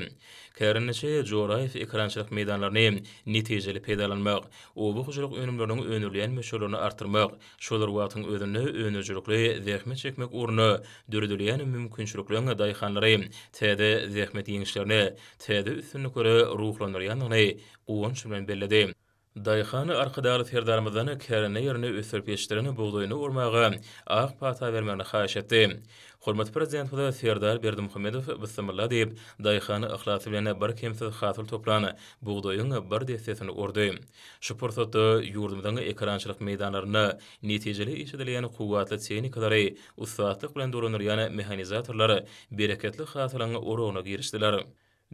Kärendeçi Joraýew ekerançylyk meýdanlaryny netijeli peýdalanmak, oba hojalyk önümleriniň öndürilýän möçberlerini artdyrmak, Şol bir wagtyň özünde öndürijilikli zähmet çekmek ugrunda döredilýän mümkinçilikleriň daýhanlary täze zähmet ýeňişlerine, täze üstünliklere ruhlandyrýandygyny guwanç bilen belledi. Daýhan Arkadagly Serdarymyzdan kärende ýerinde ösdürip ýetişdiren bugdaýyny ormaga ak pata bermegini haýyş etdi. Hormatly Prezidentimiz Serdar Berdimuhamedow Bissimylla diýip, daýhan yhlasy bilen birkemsiz hasyl toplan bugdaýyň bir dessesini ordy. Şu pursatda ýurdumyzyň ekerançylyk meýdanlarynda netijeli işledilýän kuwwatly tehnikalary ussatlyk bilen dolandyrýan mehanizatorlar bereketli hasylyň oragyna girişdiler.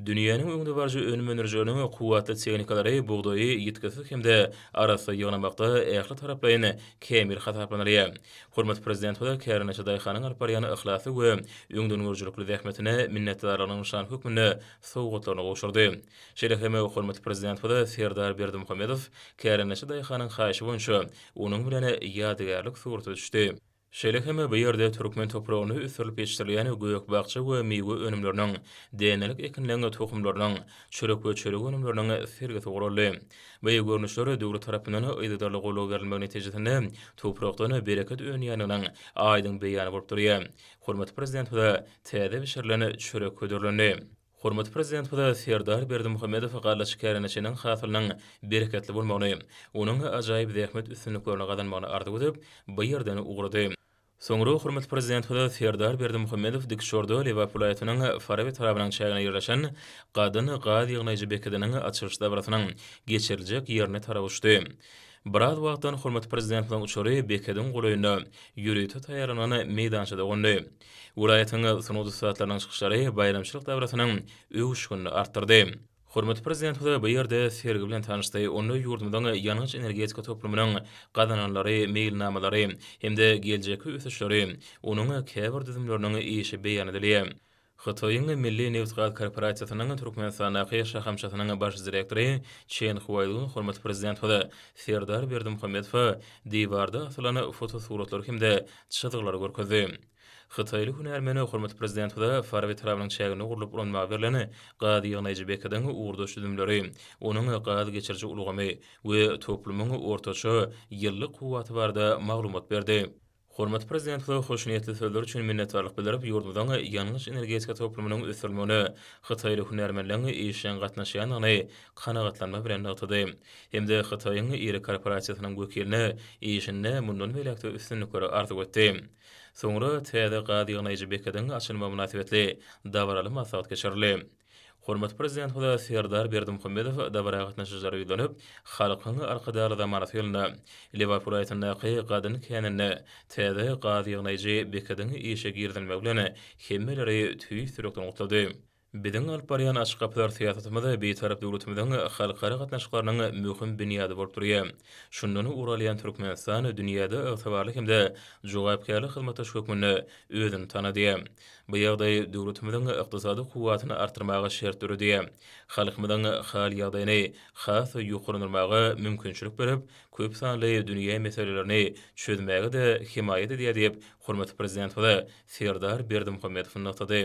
Dünýäniň öňdebaryjy önüm öndürijileriniň kuwwatly tehnikalary bugdaýy ýitgisiz hem-de arassa ýygnamakda ähli taraplaýyn kämil hasaplanylýar. Hormatly Prezidentimiz kärendeçi daýhanyň alyp barýan yhlasly we öňdengörüjilikli zähmetine minnetdarlygynyň nyşany hökmünde sowgatlaryny gowşurdy. Şeýle hem hormatly Prezidentimiz Serdar Berdimuhamedow kärendeçi daýhanyň haýyşy boýunça onuň bilen ýadygärlik surata düşdi. Şeýle hem bu ýerde türkmen topragynda ösdürilip ýetişdirilýän gök-bakja we miwe önümleriniň, dänelik ekinleň tohumlarynyň, çörek we çörek önümleriniň sergisi guraldy. Bu görnüşler döwlet tarapyndan yzygiderli goldaw berilmegi netijesinde toprakdan bereket önýändiginiň aýdyň beýany bolup durýar. Hormatly Prezidentimize täze bişirilen çörek hödürlendi. Hormatly Prezidentimiz Serdar Berdimuhamedow gallaçy kärendeçiniň hasylynyň bereketli bolmagyny, onuň ajaýyp zähmet üstünliklerini gazanmagyny arzuw edip, bu ýerden ugrady. Soňra hormatly Prezidentimiz Serdar Berdimuhamedow dikuçarda Lebap welaýatynyň Farap etrabynyň çäginde ýerleşen Gadyn gaz ýygnaýjy bekediniň açylyş dabarasynyň geçiriljek ýerine tarap uçdy. Biraz wagtdan hormatly Prezidentimiziň uçary bekediň golaýynda ýörite taýýarlanan meýdançada gondy. Welaýatyň sungat ussatlarynyň çykyşlary baýramçylyk dabarasynyň öwüşginini artdyrdy. Hormatly Prezidentimiz bu ýerde sergi bilen tanyşdy, onda ýurdumyzyň ýangyç-energetika toplumynyň gazananlary, meýilnamalary hem-de geljekki ösüşleri, onuň käbir düzümleriniň işi beýan edilýär. Hytaýyň Milli nebitgaz korporasiýasynyň Türkmenistandaky şahamçasynyň baş direktory Çen Huaýlun hormatly Prezidentimize Serdar Berdimuhamedowa diwarda asylan fotosuratlary hem-de çyzgylary görkezdi. Hytaýly hünärmen hormatly Prezidentimize Farap etrabynyň çäginde gurlup ulanmaga berlen gaz ýygnaýjy bekediň ugurdaş düzümleri, onuň gaz geçiriji ulgamy we toplumyň ortaça ýyllyk kuwwaty barada maglumat berdi. Hormatly Prezidentimize hoşniýetli sözler üçin minnetdarlyk bildirip, ýurdumyzyň ýangyç-energetika toplumynyň ösdürilmegine hytaýly hünärmenleň işjeň gatnaşýandygyny kanagatlanma bilen nygtady hem-de Hytaýyň iri korporasiýasynyň wekiline işinde mundan beýläk-de üstünlikleri arzuw etdi. Soňra täze gaz ýygnaýjy bekediň açylmagy mynasybetli dabaraly maslahat geçirildi. Hormatly Prezidentimiz Serdar Berdimuhamedow dabara gatnaşyjylara ýüzlenip, Halkyň Arkadagly zamanasy ýylynda Lebap welaýatyndaky Gadyn käninde täze gaz ýygnaýjy bekediň işe girizilmegi bilen hemmeleri tüýs ýürekden gutlady. Biziň alyp barýan Açyk gapylar syýasatymyz Bitarap döwletimiziň halkara gatnaşyklarynyň möhüm binýady bolup durýar. Şundan ugur alýan Türkmenistan dünýäde ygtybarly hem-de jogapkärli hyzmatdaş hökmünde özüni tanadýar. Bu ýagdaý döwletimiziň ykdysady kuwwatyny artdyrmaga şert döredýär. Halkymyzyň hal-ýagdaýyny has-da ýokarlandyrmaga mümkinçilik berip, köp sanly dünýä meselelerini çözmäge-de hemaýat edýär diýip, hormatly Prezidentimiz Serdar Berdimuhamedow nygtady.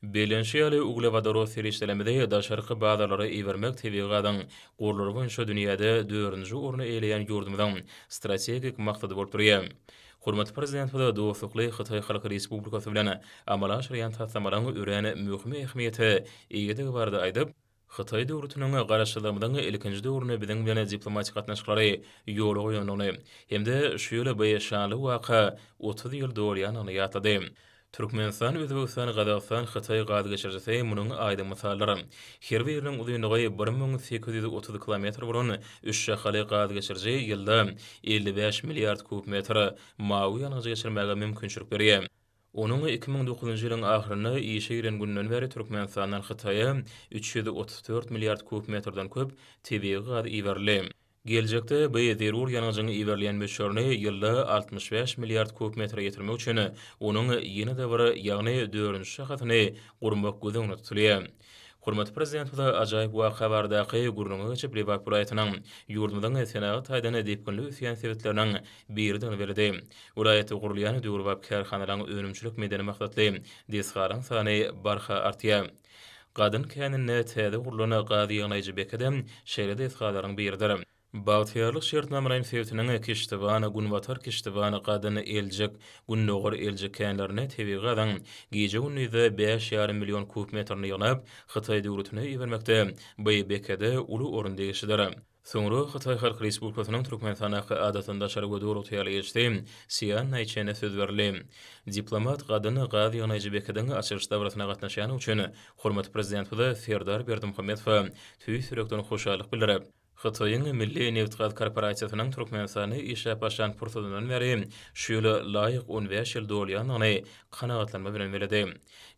Bellenişi ýaly, uglewodorod serişdelerimizi daşarky bazarlara ibermek tebigy gazyň gorlary boýunça dünýäde dördünji orny eýeleýän ýurdumyzyň strategik maksady bolup durýar. Hormatly Prezidentimiz dostlukly Hytaý Halk Respublikasy bilen amala aşyrýan taslamalaryň örän möhüm ähmiýete eýedigi barada aýdyp, Hytaý döwletiniň Garaşsyzlygymyzyň ilkinji döwründe biziň bilen diplomatik gatnaşyklary ýola goýandygyny hem-de şu ýyl bu şanly waka 30 ýyl dolýandygyny ýatlady. Türkmenistan, Özbegistan, Gazagystan, Hytaý gaz geçirijisi munuň aýdyň mysaldyr. Her biriniň uzynlygy 1830 kilometr bolan üç şahaly gaz geçiriji ýylda 55 milliard kub metr mawy ýangyjy geçirmäge mümkinçilik berýär. Onuň 2009-njy ýylyň ahyrynda işe giren gününden bäri Türkmenistandan Hytaýa 334 milliard kub metrden köp tebigy gaz iberildi. Geljekde bu zerur ýangyjyň iberilýän möçberini ýylda 65 milliard kub metre ýetirmek üçin onuň ýene-de bir, ýagny dördünji şahasyny gurmak göz öňünde tutulýar. Hormatly Prezidentimiz ajaýyp waka baradaky gürrüňe geçip, Lebap welaýatynyň ýurdumyzyň senagat taýdan depginli ösýän sebitleriniň biridigini belledi. Welaýatda gurulýan döwrebap kärhanalaryň önümçilik-medeni maksatly desgalaryň sany barha artýar. Gadyn käninde täze gurlan gaz ýygnaýjy bekedem şeýle desgalaryň biridir. Bagtyýarlyk şertnamalaýyn sebitiniň Kiştiwan, Günbatar Kiştiwan, Gadyn, Eljik, Gündogar Eljik känlerinde tebigy gazyň gije-gündizde bäş ýarym million kub metrini ýygnap, Hytaý döwletine ibermekde bu bekede uly orun degişlidir. Soňra Hytaý Halk Respublikasynyň Türkmenistandaky Adatdan daşary we Doly ygtyýarly ilçisi Sýan Naýçene söz berildi. Diplomat Gadyn gaz ýygnaýjy bekediň açylyş dabarasyna gatnaşýany üçin hormatly Prezidentimize Serdar Berdimuhamedowa tüýs ýürekden hoşallyk bildirip, Hytaýyň Milli nebitgaz korporasiýasynyň Türkmenistanda işläp başlan pursadyndan bäri şu ýyl laýyk 15 ýyl dolýandygyny kanagatlanma bilen belledi.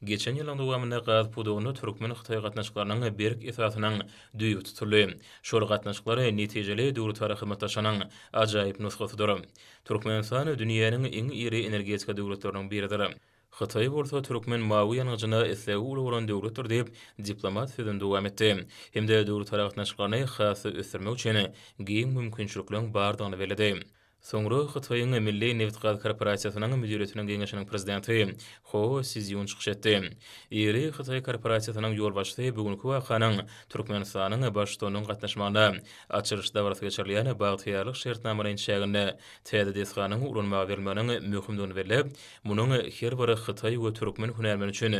Geçen ýylyň dowamynda gaz pudagynda türkmen-hytaý gatnaşyklarynyň berk esasynyň düýbi tutuldy. Şol gatnaşyklar netijeli döwletara hyzmatdaşlygynyň ajaýyp nusgasydyr. Türkmenistan dünýäniň iň iri energetika döwletleriniň biridir. Hytaý bolsa türkmen mawy ýangyjyna islegi uly bolan döwletdir diýip, diplomat sözüni dowam etdi hem-de döwletara gatnaşyklaryny has-da ösdürmek üçin giň mümkinçilikleriň bardygyny belledi. Soňra Hytaýyň Milli nebitgaz korporasiýasynyň müdiriýetiniň geňeşiniň prezidenti Ho Szýun çykyş etdi. Iri hytaý korporasiýasynyň ýolbaşçysy bu günki wakanyň Türkmenistanyň Baştutanynyň gatnaşmagynda açylyş dabarasy geçirilýän Bagtyýarlyk şertnamalaýyn çäginde täze desganyň ulanmaga berilmeginiň möhümdigini belläp, Munuň her bir hytaý we türkmen hünärmeni üçin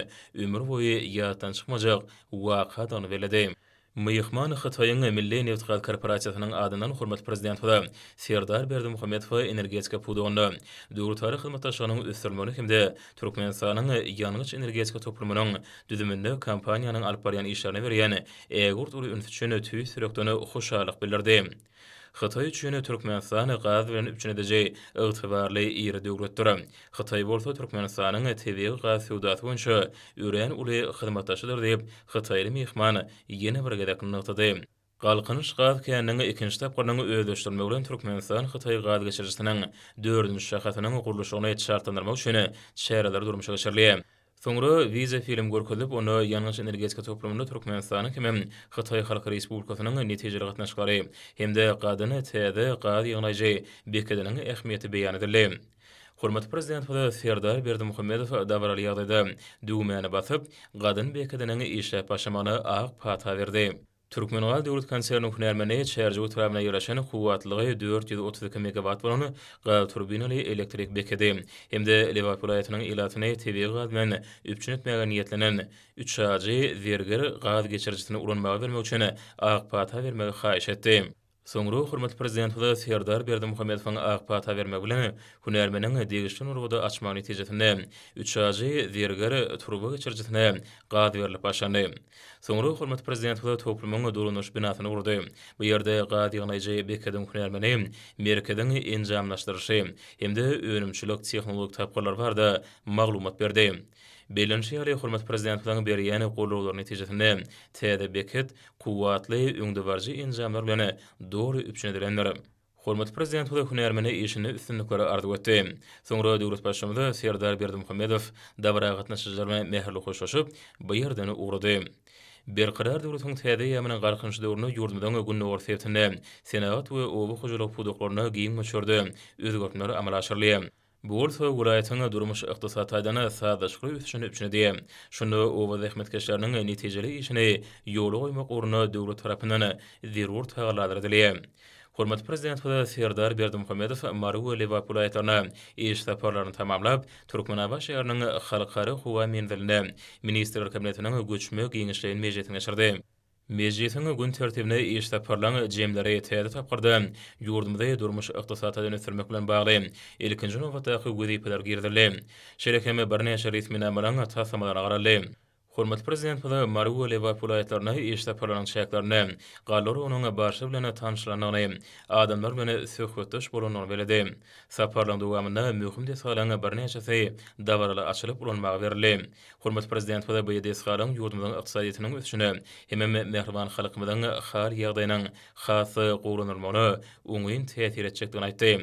ömür boýy ýatdan çykmajak wakadygyny belledi. Myhman Hytaýyň Milli nebitgaz korporasiýasynyň adyndan hormatly Prezidentimize Serdar Berdimuhamedowa energetika pudagynda döwletara hyzmatdaşlygynyň ösdürilmegine hem-de Türkmenistanyň ýangyç-energetika toplumynyň düzüminde kompaniýanyň alyp barýan işlerine berýän ägirt uly ünsi üçin tüýs ýürekden hoşallyk bildirdi. Hytaý üçin Türkmenistan gaz bilen üpjün ediji ygtybarly iri döwletdir. Hytaý bolsa Türkmenistanyň tebigy gaz söwdasy boýunça örän uly hyzmatdaşydyr diýip, hytaýly myhman ýene bir gezek nygtady. Galkynyş gaz käniniň ikinji tapgyrynyň özleşdirilmegi bilen Türkmenistan-Hytaý gaz geçirijisiniň dördünji şahasynyň gurluşygyny çaltlandyrmak üçin çäreler durmuşa geçirilýär. Soňra wideofilm görkezilip, onda ýangyç-energetika toplumynda Türkmenistanyň hemem Hytaý Halk Respublikasynyň netijeli gatnaşyklary hem-de Gadyn täze gaz ýygnaýjy bekediniň ähmiýeti beýan edildi. Hormatly Prezidentimiz Serdar Berdimuhamedow dabaraly ýagdaýda düwmäni basyp, Gadyn bekediniň işläp başlamagyna ak pata berdi. Türkmengaz döwlet konserniniň hünärmeni Çärjew etrabynda ýerleşen kuwwatlylygy 432 megawat bolan gaz turbinaly elektrik bekedi hem-de Lebap welaýatynyň ilatyny tebigy gaz bilen üpjün etmäge niýetlenen Üçajy, Zerger gaz geçirijisini ulanmaga bermek üçin ak pata bermegi haýyş etdi. Soňra hormatly Prezidentimiz Serdar Berdimuhamedowyň ak pata bermegi bilen hünärmeniň degişli nurbady açmagy netijesinde Üçajy, Zerger turba geçirijisine gaz berlip başlandy. Soňra hormatly Prezidentimiz toplumyň dolandyryş binasyny gurdy. Bu ýerde gaz ýygnaýjy bekediň hünärmeni merkeziň enjamlaşdyryşy hem-de önümçilik tehnologik tapgyrlary barada maglumat berdi. Bellenişi ýaly, hormatly Prezidentimiziň berýän gollawlary netijesinde täze beket kuwwatly öňdebaryjy enjamlar bilen doly üpjün edilendir. Hormatly Prezidentimiz hünärmene işinde üstünlikleri arzuw etdi. Soňra döwlet Baştutanymyz Serdar Berdimuhamedow dabara gatnaşyjylar bilen mähirli hoşlaşyp, bu ýerden ugrady. Berkarar döwletiň täze eýýamynyň Galkynyşy döwründe ýurdumyzyň gündogar sebitinde senagat we oba hojalygy pudaklarynda giň möçberde özgertmeler amala aşyrylýar. Bu bolsa welaýatyň durmuş-ykdysady taýdan sazlaşykly ösüşini üpjün edýär. Şunda oba zähmetkeşleriniň netijeli işini ýola goýmak ugrunda döwlet tarapyndan zerur tagallalar edilýär. Hormatly Prezidentimiz Serdar Berdimuhamedow Mary we Lebap welaýatlaryna iş saparlaryny tamamlap, Türkmenabat şäheriniň Halkara howa menzilinde Ministrler Kabinetiniň göçme giňişleýin mejlisini geçirdi. Mejlisiň gün tertibine iş saparlaryň jemleri täze tapgyrda ýurdumyzy durmuş-ykdysady taýdan ösdürmek bilen bagly ilkinji nobatdaky wezipeler girizildi. Şeýle hem birnäçe resminamalaryň taslamalaryna garaldy. Hormatly Prezidentimiz Mary we Lebap welaýatlaryna iş saparlarynyň çäklerinde galla oragynyň barşy bilen tanyşylandygyny, adamlar bilen söhbetdeş bolandygyny belledi. Saparlaryň dowamynda möhüm desgalaryň birnäçesi dabaraly açylyp ulanmaga berildi. Hormatly Prezidentimiz bu desgalaryň ýurdumyzyň ykdysadyýetiniň ösüşine hemem mähriban halkymyzyň hal-ýagdaýynyň has-da gowulandyrylmagyna oňyn täsir etjekdigini aýtdy.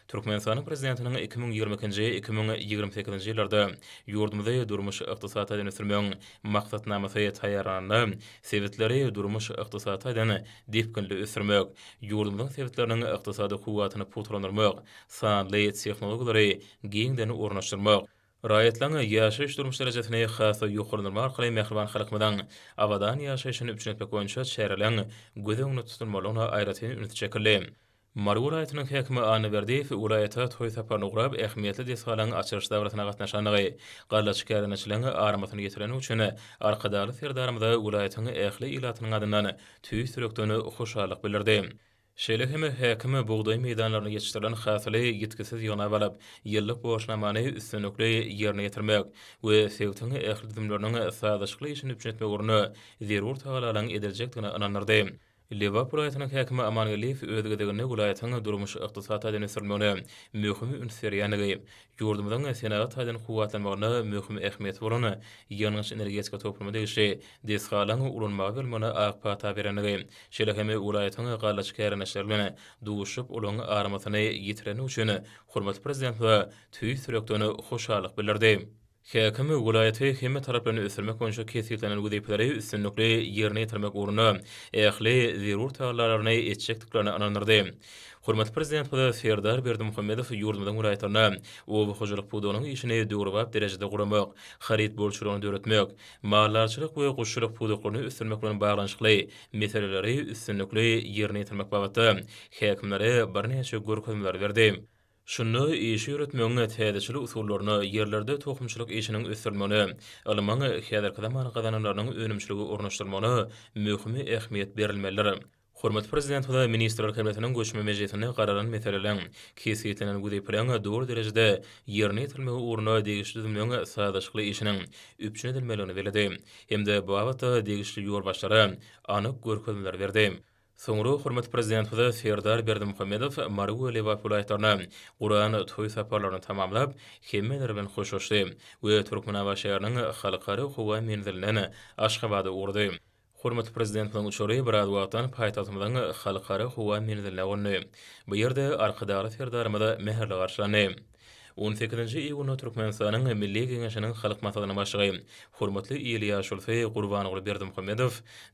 Türkmenistanyň Prezidentiniň 2022-nji, 2028-nji ýyllarda ýurdumyzy durmuş-ykdysady taýdan ösdürmegiň Maksatnamasy taýýarlananda sebitleri durmuş-ykdysady taýdan depginli ösdürmek, ýurdumyzyň sebitleriniň ykdysady kuwwatyny pugtalandyrmak, sanly tehnologiýalary giňden ornaşdyrmak, Raýatlaryň ýaşaýyş-durmuş derejesini has-da ýokarlandyrmak arkaly mähriban halkymyzyň abadan ýaşaýşyny üpjün etmek boýunça çäreleriň göz öňünde tutulmalydygyna aýratyn üns çekildi. Mary welaýatynyň häkimi Anna Berdiýew welaýata toý saparyna ugrap, ähmiýetli desgalaryň açylyş dabarasyna gatnaşandygy, gallaçy kärendeçileriň armasyny ýetirendigi üçin Arkadagly Serdarymyza welaýatyň ähli ilatynyň adyndan tüýs ýürekden hoşallyk bildirdi. Şeýle hem häkim bugdaý meýdanlarynda ýetişdirilen hasyly ýitgisiz ýygnap alyp, ýyllyk borçnamany üstünlikli ýerine ýetirmek we sebitiň ähli düzümleriniň sazlaşykly işini üpjün etmek ugrunda zerur tagallalaryň ediljekdigine ynandyrdy. Lebap welaýatynyň häkimi Aman Geldiýew öz gezeginde welaýatyň durmuş-ykdysady taýdan ösdürilmegine möhüm üns berýändigi, ýurdumyzyň senagat taýdan kuwwatlanmagynda möhüm ähmiýeti bolan ýangyç-energetika toplumyna degişli desgalaryň ulanmaga berilmegine ak pata berendigi, şeýle hem welaýatyň gallaçy kärendeçileri bilen duşup, olaryň armasyny ýetirendigi üçin hormatly Prezidentimize tüýs ýürekden hoşallyk bildirdi. Häkim welaýaty hemmetaraplaýyn ösdürmek boýunça kesgitlenen wezipeleri üstünlikli ýerine ýetirmek ugrunda ähli zerur tagallalaryny etjekdiklerine ynandyrdy. Hormatly Prezidentimiz Serdar Berdimuhamedow ýurdumyzyň welaýatlarynda oba hojalyk pudagynyň işini döwrebap derejede guramak, haryt bolçulygyny döretmek, maldarçylyk we guşçulyk pudaklaryny ösdürmek bilen baglanyşykly meseleleri üstünlikli ýerine ýetirmek babatda häkimlere birnäçe görkezmeleri berdi. Şunda işi ýöretmegiň täzeçil usullaryna, ýerlerde tohumçylyk işiniň ösdürilmegine, ylmyň häzirki zaman gazananlarynyň önümçilige ornaşdyrylmagyna möhüm ähmiýet berilmelidir. Hormatly Prezidentimize Ministrler Kabinetiniň göçme mejlisinde garalan meseleleriň, kesgitlenen wezipeleriň doly derejede ýerine ýetirilmegi ugrunda degişli düzümleriň sazlaşykly işiniň üpjün edilmelidigini belledi hem-de bu babatda degişli ýolbaşçylara anyk görkezmeleri berdi. Soňra hormatly Prezidentimiz Serdar Berdimuhamedow Mary we Lebap welaýatlaryna guran toý saparlaryny tamamlap, hemmeler bilen hoşlaşdy we Türkmenabat şäheriniň Halkara howa menzilinden Aşgabada ugrady. Hormatly Prezidentimiziň uçary biraz wagtdan paýtagtymyzyň Halkara howa menziline gondy. Bu ýerde Arkadagly Serdarymyz mähirli garşylandy. On sekizinji iýunda Türkmenistanyň Milli Geňeşiniň Halk Maslahatynyň Başlygy, hormatly il ýaşulusy Gurbanguly Berdimuhamedow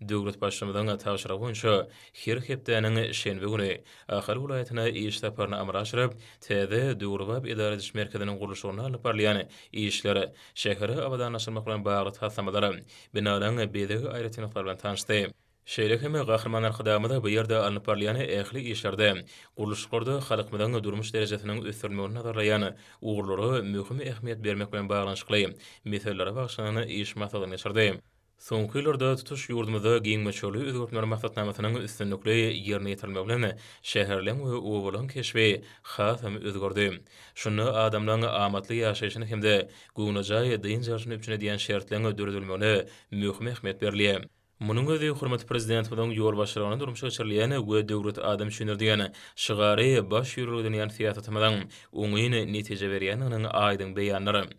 döwlet Baştutanynyň tabşyrygy boýunça her hepdäniň şenbe güni Ahal welaýatyna iş saparyny amala aşyryp, täze döwrebap edara ediş merkeziniň gurluşygynda alnyp barylýan işler, şäheri abadanlaşdyrmak bilen bagly taslamalar, binalaryň bezeg aýratynlyklary bilen tanyşdy. Şeýle hem Gahryman Arkadagymyz bu ýerde alnyp barylýan ähli işlerde, gurluşyklarda halkymyzyň durmuş derejesiniň ösdürilmegini nazarlaýan ugurlara möhüm ähmiýet bermek bilen baglanyşykly meselelere bagyşlanan iş maslahatyny geçirdi. Soňky ýyllarda tutuş ýurdumyzda giň möçberli özgertmeler maksatnamasynyň üstünlikli ýerine ýetirilmegi bilen şäherleň we obalaryň keşbi hasam özgerdi. Şunda adamlaryň amatly ýaşaýşyny hem-de göwnejaý dynç alşyny üpjün edýän şertleň döredilmegine möhüm ähmiýet berilýär. Munuň özi hormatly Prezidentimiziň ýolbaşçylygynda durmuşa geçirilýän we Döwlet adam üçindir diýen şygary baş ýörelge edinýän syýasatymyzyň oňyn netije berýändiginiň aýdyň beýanydyr.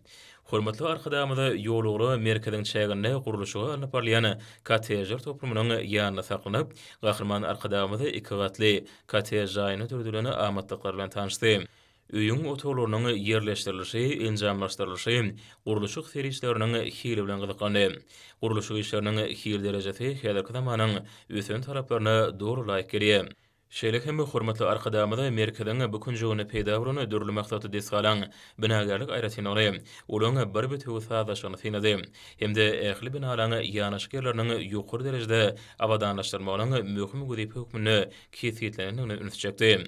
Hormatly Arkadagymyz ýolugra merkeziň çäginde gurluşygy alnyp barylýan kottejler toplumynyň ýanynda saklanyp, Gahryman Arkadagymyz iki gatly kottej jaýynda döredilen amatlyklar bilen tanyşdy. Öýüň otaglarynyň ýerleşdirilişi, enjamlaşdyrylyşy, gurluşyk serişdeleriniň hili bilen gyzyklandy. Gurluşyk işleriniň hil derejesi häzirki zamanyň ösen talaplaryna doly laýyk gelýär. Şeýle hem hormatly Arkadagymyz merkeziň bu künjeginde peýda bolan dürli maksatly desgalaryň binagärlik aýratynlygyny, olaryň bir bitewi sazlaşygyny synlady hem-de ähli binalaryň ýanaşyk ýerleriniň ýokary derejede abadanlaşdyrylmagynyň möhüm wezipe hökmünde kesgitlenendigine ünsi çekdi.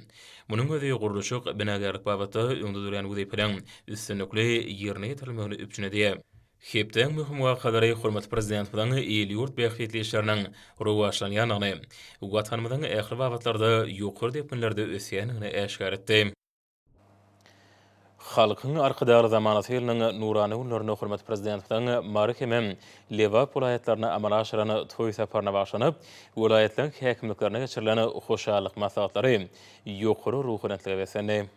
Munuň özi gurluşyk, binagärlik babatda öňde durýan wezipeleriň üstünlikli ýerine ýetirilmegini üpjün edýär. Hepdäň möhüm wakalary hormatly Prezidentimiziň il-ýurt bähbitli işleriniň rowaçlanýandygyny, Watanymyzyň ähli babatlarda ýokary depginlerde ösýändigini äşgär etdi. Halkyň Arkadagly zamanasy ýylynyň nurana günlerinde hormatly Prezidentimiziň Mary hemem Lebap welaýatlaryna amala aşyran toý saparyna bagyşlanyp, welaýatlaryň häkimliklerinde geçirilen hoşallyk maslahatlary ýokary ruhubelentlige beslendi.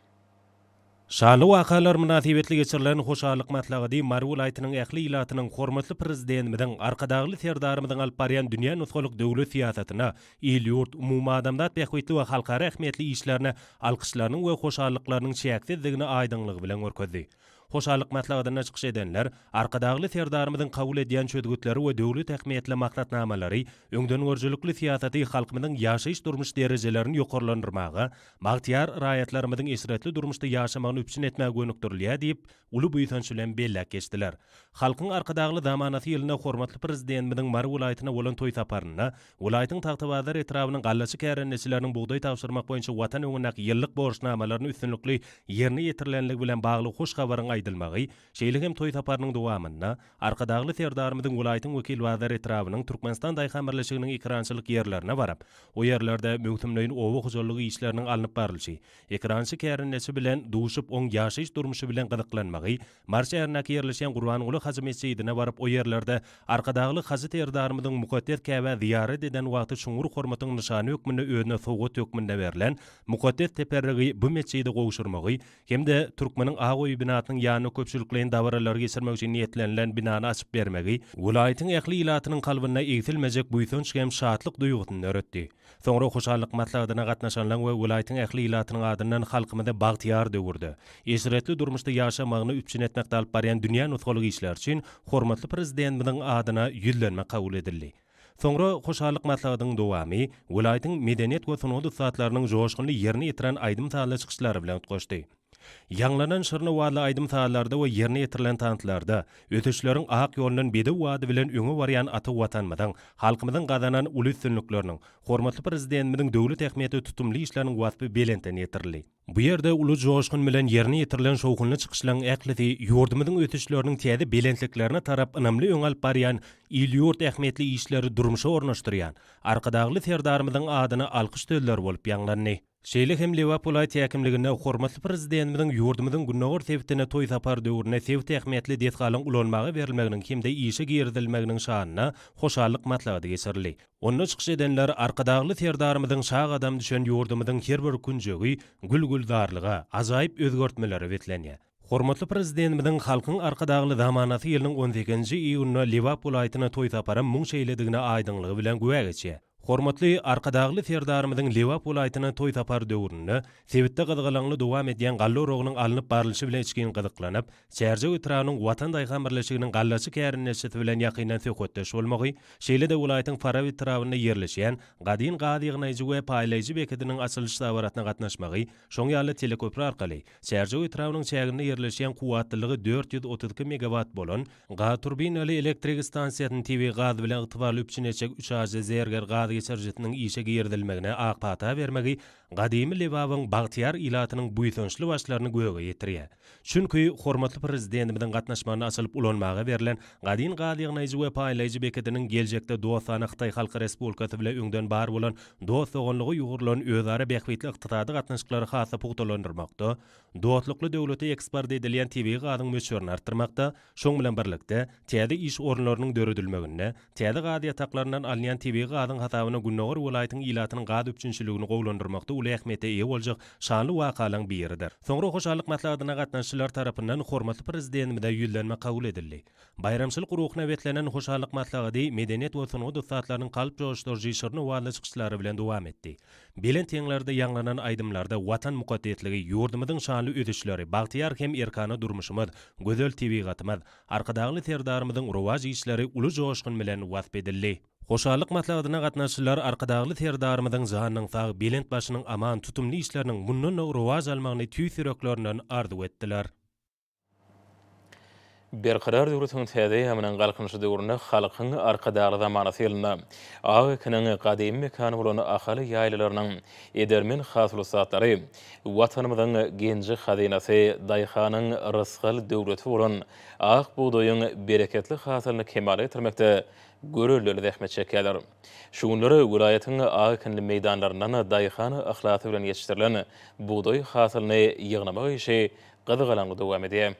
Şanly wakalar mynasybetli geçirilen hoşallyk maslahady Mary welaýatynyň ähli ilatynyň hormatly Prezidentimiziň, Arkadagly Serdarymyzyň alyp barýan dünýä nusgalyk döwlet syýasatyna, il-ýurt, umumadamzat bähbitli we halkara ähmiýetli işlerine alkyşlarynyň we hoşallyklarynyň çäksizdigini aýdyňlygy bilen görkezdi. Hoşallyk maslahatynda çykyş edenler Arkadagly Serdarymyzyň kabul edýän çözgütleri we döwlet ähmiýetli maksatnamalary, öňdengörüjilikli syýasaty halkymyzyň ýaşaýyş-durmuş derejelerini ýokarlandyrmaga, bagtyýar raýatlarymyzyň eşretli durmuşda ýaşamagyny üpjün etmäge gönükdirilýär diýip, uly buýsanç bilen belläp geçdiler. Halkyň Arkadagly zamanasy ýylynda hormatly Prezidentimiziň Mary welaýatyna bolan toý saparynda welaýatyň Tagtabazar etrabynyň gallaçy kärendeçileriniň bugdaý tabşyrmak boýunça Watan öňündäki ýyllyk borçnamalaryny üstünlikli ýerine ýetirilenligi bilen bagly hoş habaryň aýdylmagy, şeýle hem toý saparynyň dowamynda Arkadagly Serdarymyzyň welaýatyň Wekilbazar etrabynyň Türkmenistan daýhan birleşiginiň ekerançylyk ýerlerine baryp, o ýerlerde möwsümleýin oba hojalygy işleriniň alnyp barlyşy, ekerançy kärendeçi bilen duşup oň ýaşaýyş-durmuşy bilen gyzyklanmagy, Mary şäherindäki ýerleşýän Gurbanguly hajy metjidine baryp o ýerlerde Arkadagly hajy Serdarymyzyň mukaddes Käbä zyýarat eden wagty çuňňur hormatyň nyşany hökmünde özüne sowgat hökmünde berlen mukaddes teperrigi bu metjide gowşurmagy hem-de Türkmeniň Ak öýi binasynyň ýanynda köpçülikleýin dabaralary geçirmek üçin niýetlenilen binany açyp bermegi welaýatyň ähli ilatynyň kalbynda egsilmejek buýsanç hem şatlyk duýgusyny döretdi. Soňra hoşallyk maslahatyna gatnaşanlaryň we welaýatyň ähli ilatynyň adyndan halkymyzy bagtyýar döwürde, eşretli durmuşda ýaşamagyny üpjün etmekde alyp barýan dünýä nusgalyk işleri üçin hormatly Prezidentimiziň adyna ýüzlenme kabul edildi. Soňra hoşallyk maslahatynyň dowamy welaýatyň medeniýet we sungat ussatlarynyň joşgunly ýerine ýetiren aýdym-sazly çykyşlary bilen utgaşdy. Ýaňlanan şirin owazly aýdym-sazlarda we ýerine ýetirilen tanslarda ösüşleriň ak ýolundan bedew ady bilen öňe barýan ata Watanymyzyň, halkymyzyň gazanan uly üstünlikleriniň, hormatly Prezidentimiziň döwlet ähmiýetli tutumly işleriniň waspy belentden ýetirildi. Bu ýerde uly joşgun bilen ýerine ýetirilen şowhunly çykyşlaryň ählisi ýurdumyzyň ösüşleriniň täze belentliklerine tarap ynamly öňe alyp barýan il-ýurt ähmiýetli işleri durmuşa ornaşdyrýan Arkadagly Serdarymyzyň adyna alkyş sözleri bolup ýaňlandy. Şeýle hem Lebap welaýat häkimliginde hormatly Prezidentimiziň ýurdumyzyň gündogar sebitine toý sapary döwründe sebit ähmiýetli desgalaryň ulanmaga berilmeginiň hem-de işe girizilmeginiň şanyna hoşallyk maslahaty geçirildi. Onda çykyş edenler Arkadagly Serdarymyzyň şa gadam düşen ýurdumyzyň her bir künjegi gül-gülzarlyga, ajaýyp özgertmelere beslenýär. Hormatly Prezidentimiziň Halkyň Arkadagly zamanasy ýylynyň on sekizinji iýunynda Lebap welaýatyna toý saparam muň şeýledigine aýdyňlygy bilen güwä geçýär. Hormatly Arkadagly Serdarymyzyň Lebap welaýatyna toý sapary döwründe sebitde gyzgalaňly dowam edýän galla oragynyň alnyp barlyşy bilen içgin gyzyklanyp, Çärjew etrabynyň Watan daýhan birleşiginiň gallaçy kärendeçisi bilen ýakyndan söhbetdeş bolmagy, şeýle-de welaýatyň Farap etrabynda ýerleşýän Gadyn gaz ýygnaýjy we paýlaýjy bekediniň açylyş dabarasyna gatnaşmagy, şoň ýaly teleköpri arkaly Çärjew etrabynyň çäginde ýerleşýän kuwwatlylygy 432 megawat bolan Gaz turbinaly elektrik stansiýasyny tebigy gaz bilen ygtybarly üpjün etjek Üçajy Zerger gaz geçirijisiniň işe girizilmegine ak pata bermegi gadymy Lebabyň bagtyýar ilatynyň buýsançly başlaryny göge ýetirýär. Çünki hormatly Prezidentimiziň gatnaşmagynda açylyp ulanmaga berlen Gadyn gaz ýygnaýjy we paýlaýjy bekediniň geljekde dostana Hytaý Halk Respublikasy bilen öňden bar bolan dost-doganlyga ýugrulan özara bähbitli ykdysady gatnaşyklary has-da pugtalandyrmakda, Dostlukly döwlete eksport edilýän tebigy gazyň möçberini artdyrmakda, şoň bilen birlikde, täze iş orunlarynyň döredilmeginde, täze gaz ýataklaryndan alynýan tebigy gazyň hasabyna gündogar welaýatyň ilatynyň gaz üpjünçiligini gowulandyrmakda uly ähmiýete eýe boljak şanly wakalaryň biridir. Soňra hoşallyk maslahatyna gatnaşyjylar tarapyndan hormatly Prezidentimize ýüzlenme kabul edildi. Baýramçylyk ruhuna beslenen hoşallyk maslahady medeniýet we sungat ussatlarynyň kalp joşduryjy şirin owazly çykyşlary bilen dowam etdi. Belent ýeňlerde ýaňlanan aýdymlarda Watan mukaddesligi, ýurdumyzyň şanly ösüşleri, bagtyýar hem erkana durmuşymyz, gözel tebigatymyz, Arkadagly Serdarymyzyň rowaç işleri uly joşgun bilen wasp edildi. Hoşallyk maslahatyna gatnaşyjylar Arkadagly Serdarymyzyň janynyň sag, belent başynyň aman, tutumly işleriniň mundan-da rowaç almagyny tüýs ýüreklerinden arzuw etdiler. Berkarar döwletiň täze eýýamynyň Galkynyşy döwründe Halkyň Arkadagly zamanasy ýylynda ak ekiniň gadymy mekany bolan Ahal ýaýlalarynyň edermen hasyl ussatlary Watanymyzyň genji-hazynasy, daýhanyň rysgal-döwleti bolan ak bugdaýyň bereketli hasylyny kemala getirmekde göreldeli zähmet çekýärler. Şu günler welaýatyň ak ekinli meýdanlaryndan daýhan yhlasy bilen ýetişdirilen bugdaý hasylyny ýygnamak işi gyzgalaňly dowam edýär.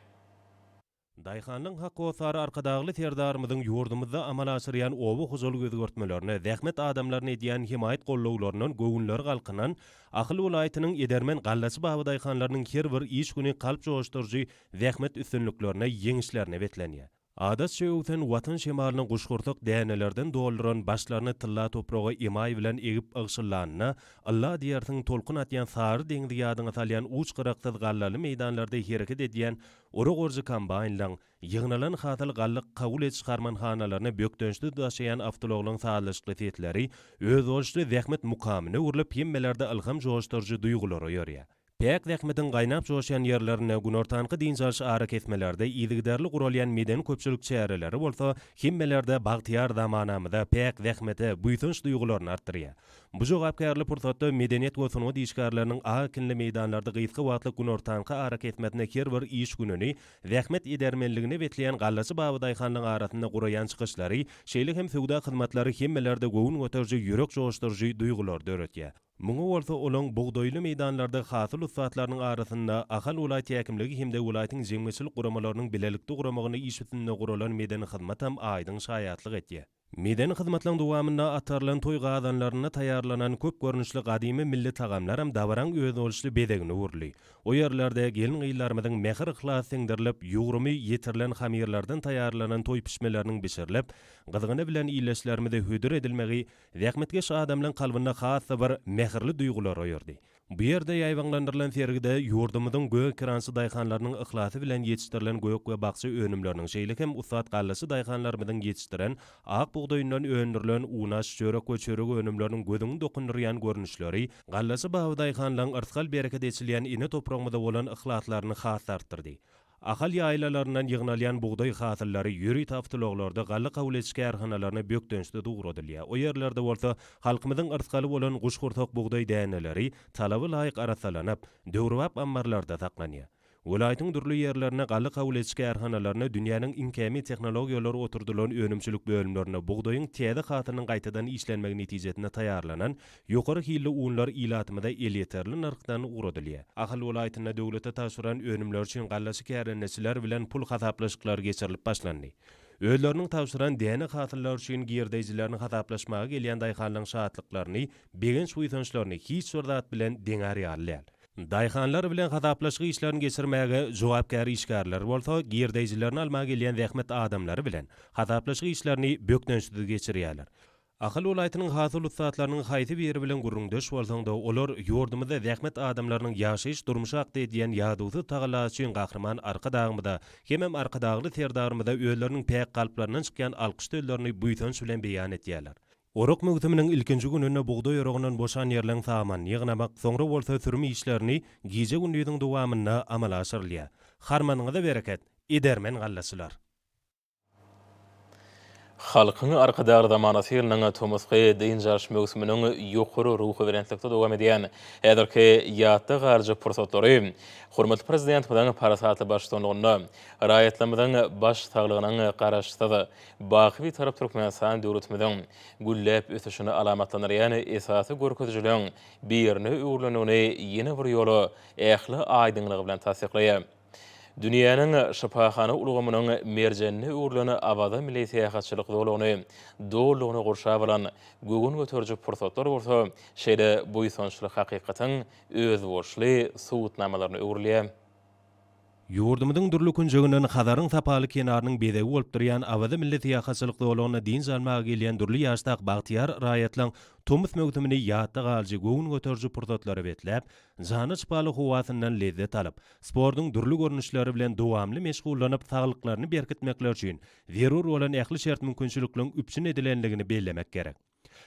Daýhanyň hak hossary Arkadagly Serdarymyzyň ýurdumyzda amala aşyrýan oba hojalyk özgertmelerine, zähmet adamlaryna edýän hemaýat-gollawlaryndan göwünleri galkynan Ahal welaýatynyň edermen gallaçy babadaýhanlarynyň her bir iş güni kalp joşduryjy zähmet üstünliklerine, ýeňişlerine beslenýär. Adatça öwsen Watan şemalyny guşgursak dänelerden dolduran başlaryny tylla topraga emaý bilen egip ygşyllanyna, ylla diýersiň tolkun atýan sary deňzi ýadyňa salýan uç-gyraksyz gallaly meýdanlarda hereket edýän orak orujy kombaýnlaň, ýygnalan hasyly galla kabul ediş harmanhanalaryna bökdençsiz daşaýan awtoulaglaryň sazlaşykly sesleri özboluşly zähmet mukamyna öwrülip hemmelerde ylham joşduryjy duýgulary oýarýar. Päk zähmetiň gaýnap joşýan ýerlerinde günortanky dynç alyş arakesmelerde yzygiderli guralýan medeni-köpçülik çäreleri bolsa hemmelerde bagtyýar zamanamyza, päk zähmete buýsanç duýgularyny artdyrýar. Bu jogapkärli pursatda medeniýet we sungat işgärleriniň ak ekinli meýdanlarda gysga wagtlyk günortanky arakesmesinde her bir iş gününi zähmet edermenligine besleýän gallaçy babadaýhanlaryň arasynda guraýan çykyşlary, şeýle hem söwda hyzmatlary hemmelerde göwün göteriji, ýürek joşduryjy duýgulary döretýär. Muňa bolsa olaň bugdaýly meýdanlarda hasyl ussatlarynyň arasynda Ahal welaýat häkimligi hem-de welaýatyň jemgyýetçilik guramalarynyň bilelikde guramagynda iş üstünde guralan medeni hyzmatam aýdyň şaýatlyk etýär. Medeni hyzmatlaryň dowamynda atarylan toý gazanlarynda taýýarlanan köp görnüşli gadymy milli tagamlaram dabaraň özboluşly bezegine öwrüldi. O ýerlerde gelin-gyzlarymyzyň mähir-yhlasy siňdirilip, ýugrumy ýetirilen hamyrlardan taýýarlanan toý pişmeleriniň bişirilip, gyzgyny bilen ildeşlerimize hödür edilmegi Zähmetkeş adamlaň kalbynda has-da bir mähirli duýgular oýardy. Bu ýerde ýaýbaňlandyrylan sergide ýurdumyzyň gök ekerançy daýhanlarynyň yhlasy bilen ýetişdirilen gök we bakja önümleriniň, şeýle hem ussat gallaçy daýhanlarymyzyň ýetişdiren ak bugdaýyndan öndürilen unaş, çörek we çörek önümleriniň gözüňi dokundyrýan görnüşleri gallaçy babadaýhanlaryň yrsgal-bereket eçilýän ene topragymyza bolan yhlaslaryny has-da artdyrdy. Ahal ýaýlalaryndan ýygnalýan bugdaý hasyllary ýörite awtoulaglarda galla kabul ediş kärhanalaryna bökdençsiz ugradylýar. O ýerlerde bolsa halkymyzyň yrsgaly bolan guşgursak bugdaý däneleri talaba laýyk arassalanyp, döwrebap ammarlarda saklanýar. Welaýatyň dürli ýerlerinde galla kabul ediş kärhanalarynda dünýäniň iň kämil tehnologiýalary oturdylan önümçilik bölümlerinde bugdaýyň täze hasylynyň gaýtadan işlenmegi netijesinde taýýarlanan Ýokary hilli unlar ilatymyza elýeterli nyrhdan ugradylýar. Ahal welaýatynda döwlete tabşyran önümleri üçin gallaçy kärendeçiler bilen pul hasaplaşyklary geçirilip başlandy. Özleriniň tabşyran däne hasyllary üçin girdeýjilerini hasaplaşmaga gelýän daýhanlaryň şatlyklaryny, begenç-buýsançlaryny hiç bir zat bilen deňär ýaly däl. Daýhanlar bilen hasaplaşyk işlerini geçirmäge jogapkär işgärler bolsa, girdeýjilerini almaga gelýän zähmet adamlary bilen hasaplaşyk işlerini bökdençsiz geçirýärler. Ahal welaýatynyň hasyl ussatlarynyň haýsy biri bilen gürrüňdeş bolsaň-da, olar ýurdumyzda zähmet adamlarynyň ýaşaýyş-durmuşy hakda edýän ýadawsyz tagallasy üçin Gahryman Arkadagymyza hemem Arkadagly Serdarymyza özleriniň päk kalplaryndan çykýan alkyş sözlerini buýsanç bilen beýan edýärler. Orak möwsüminiň ilkinji gününde bugdaý oragyndan boşan ýerleň samanyny ýygnamak, soňra bolsa sürüm işlerini gije-gündiziň dowamynda amala aşyrylýar. Harmanyňyza bereket, edermen gallaçylar! Halkyň Arkadagly zamanasy ýylynyň tomusky dynç alyş möwsüminiň ýokary ruhubelentlikde dowam edýän häzirki ýatda galyjy pursatlary hormatly Prezidentimiziň parasatly baştutanlygynda raýatlarymyzyň baş saglygynyň Garaşsyz, baky Bitarap Türkmenistan döwletimiziň gülläp ösüşini alamatlandyrýan esasy görkezijileriň birine öwrülendigini ýene bir ýola ähli aýdyňlygy bilen tassyklaýar. Dünýäniň şypahana ulgamynyň merjenine öwrülen Awaza milli syýahatçylyk zolagyny dolulygyna gurşap alan göwün göteriji pursatlar bolsa şeýle buýsançly hakykatyň özboluşly subutnamalaryna öwrülýär. Ýurdumyzyň dürli künjeginden Hazaryň sapaly kenarynyň bezegi bolup durýan Awaza milli syýahatçylyk zolagyna dynç almaga gelýän dürli ýaşdaky bagtyýar raýatlaryň tomus möwsümini ýatda galyjy göwün göteriji pursatlara besläp, jana şypaly howasyndan lezzet alyp, sportuň dürli görnüşleri bilen dowamly meşgullanyp saglyklaryny berkitmekleri üçin zerur bolan ähli şert-mümkinçilikleriň üpjün edilendigini bellemek gerek.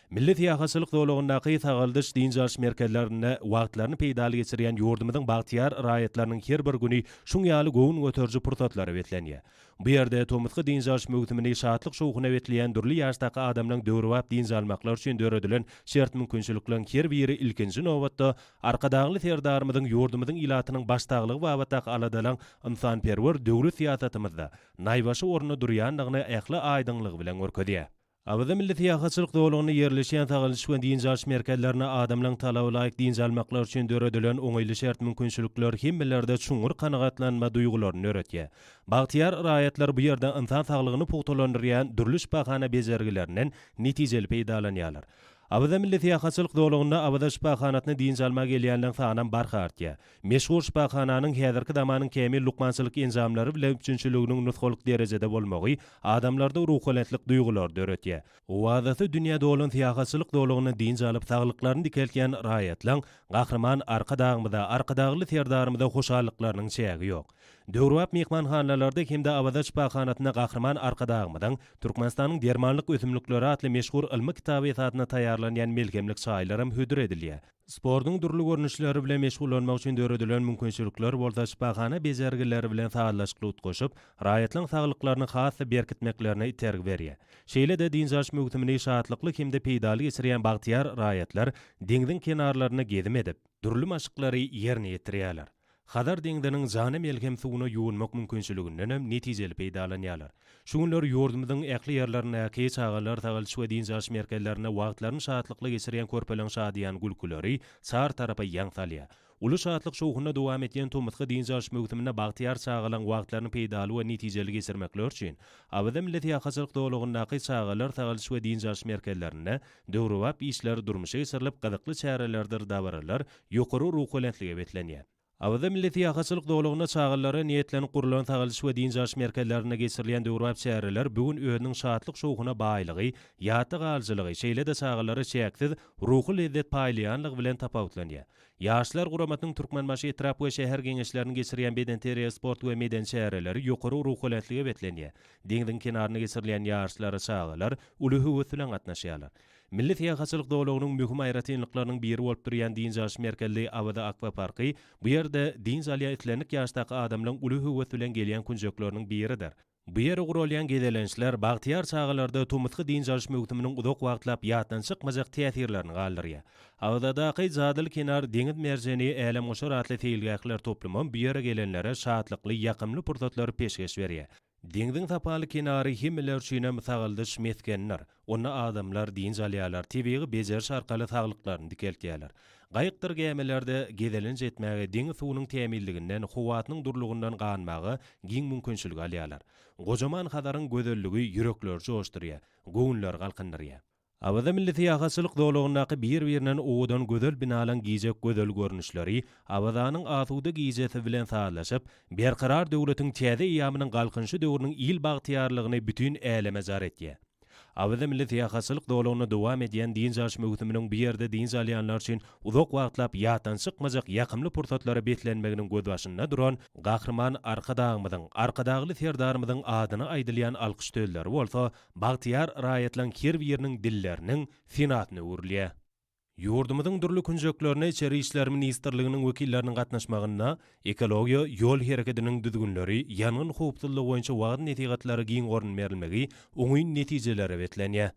Milli syýahatçylyk zolagyndaky sagaldyş-dynç alyş merkezlerinde wagtlaryny peýdaly geçirýän ýurdumyzyň bagtyýar raýatlarynyň her bir güni şuň ýaly göwün göteriji pursatlara beslenýär. Bu ýerde tomusky dynç alyş möwsümini şatlyk-şowhuna besleýän dürli ýaşdaky adamlaryň döwrebap dynç almaklary üçin döredilen şert-mümkinçilikleriň her biri ilkinji nobatda Arkadagly Serdarymyzyň ýurdumyzyň ilatynyň baş saglygy babatdaky aladalaň ynsanperwer döwlet syýasatymyzda naýbaşy orunda durýandygyny ähli aýdyňlygy bilen görkezýär. Awaza milli syýahatçylyk zolagynda ýerleşýän sagaldyş we dynç alyş merkezlerinde adamlaryň talaba laýyk dynç almaklary üçin döredilen oňaýly şert-mümkinçilikler hemmelerde çuňňur kanagatlanma duýgularyny döretýär. Bagtyýar raýatlar bu ýerde ynsan saglygyny pugtalandyrýan dürli şypahana bejergilerinden netijeli peýdalanýarlar. Awaza milli syýahatçylyk zolagynda Awaza şypahanasyna dynç almaga gelýänleriň sanam barha artýar. Meşhur şypahananyň häzirki zamanyň kämil lukmançylyk enjamlary bilen üpjünçiliginiň nusgalyk derejede bolmagy adamlarda ruhubelentlik duýgulary döretýär. Owazasy dünýä dolan syýahatçylyk zolagynda dynç alyp, saglyklaryny dikeltýän raýatlaň Gahryman Arkadagymyza, Arkadagly Serdarymyza hoşallyklarynyň çägi ýok. Döwrebap myhmanhanalarda hem-de Awaza şypahanasynda Gahryman Arkadagymyzyň Türkmenistanyň dermanlyk ösümlikleri atly meşhur ylmy kitaby esasynda taýýarlanýan melhemlik çaýlaram hödür edilýär. Sportuň dürli görnüşleri bilen meşgullanmak üçin döredilen mümkinçilikler bolsa şypahana bejergileri bilen sazlaşykly utgaşyp, raýatlaryň saglyklaryny has-da berkitmeklerine itergi berýär. Şeýle-de dynç alyş möwsümini şatlykly hem-de peýdaly geçirýän bagtyýar raýatlar deňziň kenarlarynda gezim edip, dürli maşklary ýerine ýetirýärler. Hazar deňziniň jana melhem suwuna ýuwunmak mümkinçiligindenem netijeli peýdalanýarlar. Şu günler ýurdumyzyň ähli ýerlerindäki çagalar sagaldyş we dynç alyş merkezlerinde wagtlaryny şatlykly geçirýän körpeleriň şadyýan gülküleri çar tarapa ýaň salýar. Uly şatlyk-şowhunda dowam edýän tomusky dynç alyş möwsüminde bagtyýar çagalaryň wagtlaryny peýdaly we netijeli geçirmekleri üçin Awaza milli syýahatçylyk zolagyndaky çagalar sagaldyş we dynç alyş merkezlerinde döwrebap işler durmuşa geçirilip, gyzykly çärelerdir dabaralar ýokary ruhubelentlige beslenýär. Awaza milli syýahatçylyk zolagynda çagalara niýetlenip gurlan sagaldyş we dynç alyş merkezlerinde geçirilýän döwrebap çäreler bu gün özüniň şatlyk-şowhuna baýlygy, ýatda galyjylygy, şeýle-de çagalara çäksiz ruhy lezzet paýlaýanlygy bilen tapawutlanýar. Ýaşlar guramasynyň Türkmenbaşy etrap we şäher geňeşleriniň geçirýän bedenterbiýe-sport we medeni çäreleri ýokary ruhubelentlige beslenýär. Deňziň kenarynda geçirilýän ýaryşlara çagalar uly höwes bilen gatnaşýarlar. Milli syýahatçylyk zolagynyň möhüm aýratynlyklarynyň biri bolup durýan dynç alyş merkezli Awaza akwaparky bu ýerde dynç alýan islendik ýaşdaky adamlaryň uly höwes bilen gelýän künjekleriniň biridir. Bu ýere guralýan gezelençler bagtyýar çagalarda tomusky dynç alyş möwsüminiň uzak wagtlap ýatdan çykmajak täsirlerini galdyrýar. Awazadaky Jadyly kenar, Deňiz merjeni, Älemgoşar atly seýilgähler toplumam bu ýere gelenlere şatlykly, ýakymly pursatlary peşgeş berýär. Deňziň sapaly kenary hemmeler üçinem sagaldyş mesgenidir. Onda adamlar dynç alýarlar, tebigy bejeriş arkaly saglyklaryny dikeltýärler. Gaýykdyr gämilerde gezelenç etmäge, deňiz suwunyň tämizliginden, howasynyň durlugyndan ganmaga giň mümkinçilik alýarlar. Gojaman Hazaryň gözelligi ýürekleri joşdurýar, göwünleri galkyndyrýar. Awaza milli syýahatçylyk zolagyndaky bir-birinden owadan gözel binalaň gijek gözel görnüşleri Awazanyň asuda gijesi bilen sazlaşyp, Berkarar döwletiň täze eýýamynyň Galkynyşy döwrüniň il bagtyýarlygyny bütin äleme jar etýär. Awaza milli syýahatçylyk zolagynda dowam edýän dynç alyş möwsüminiň bu ýerde dynç alýanlar üçin uzak wagtlap ýatdan çykmajak ýakymly pursatlara beslenmeginiň gözbaşynda duran Gahryman Arkadagymyzyň, Arkadagly Serdarymyzyň adyna aýdylýan alkyş sözleri bolsa bagtyýar raýatlaryň her biriniň dilleriniň senasyna öwrülýär. Ýurdumyzyň dürli künjeklerine Içeri işler ministrliginiň wekilleriniň gatnaşmagynda ekologiýa, ýol hereketiniň düzgünleri, ýangyn howpsuzlygy boýunça wagyz-nesihatlara giň orun berilmegi oňyn netijelere beslenýär.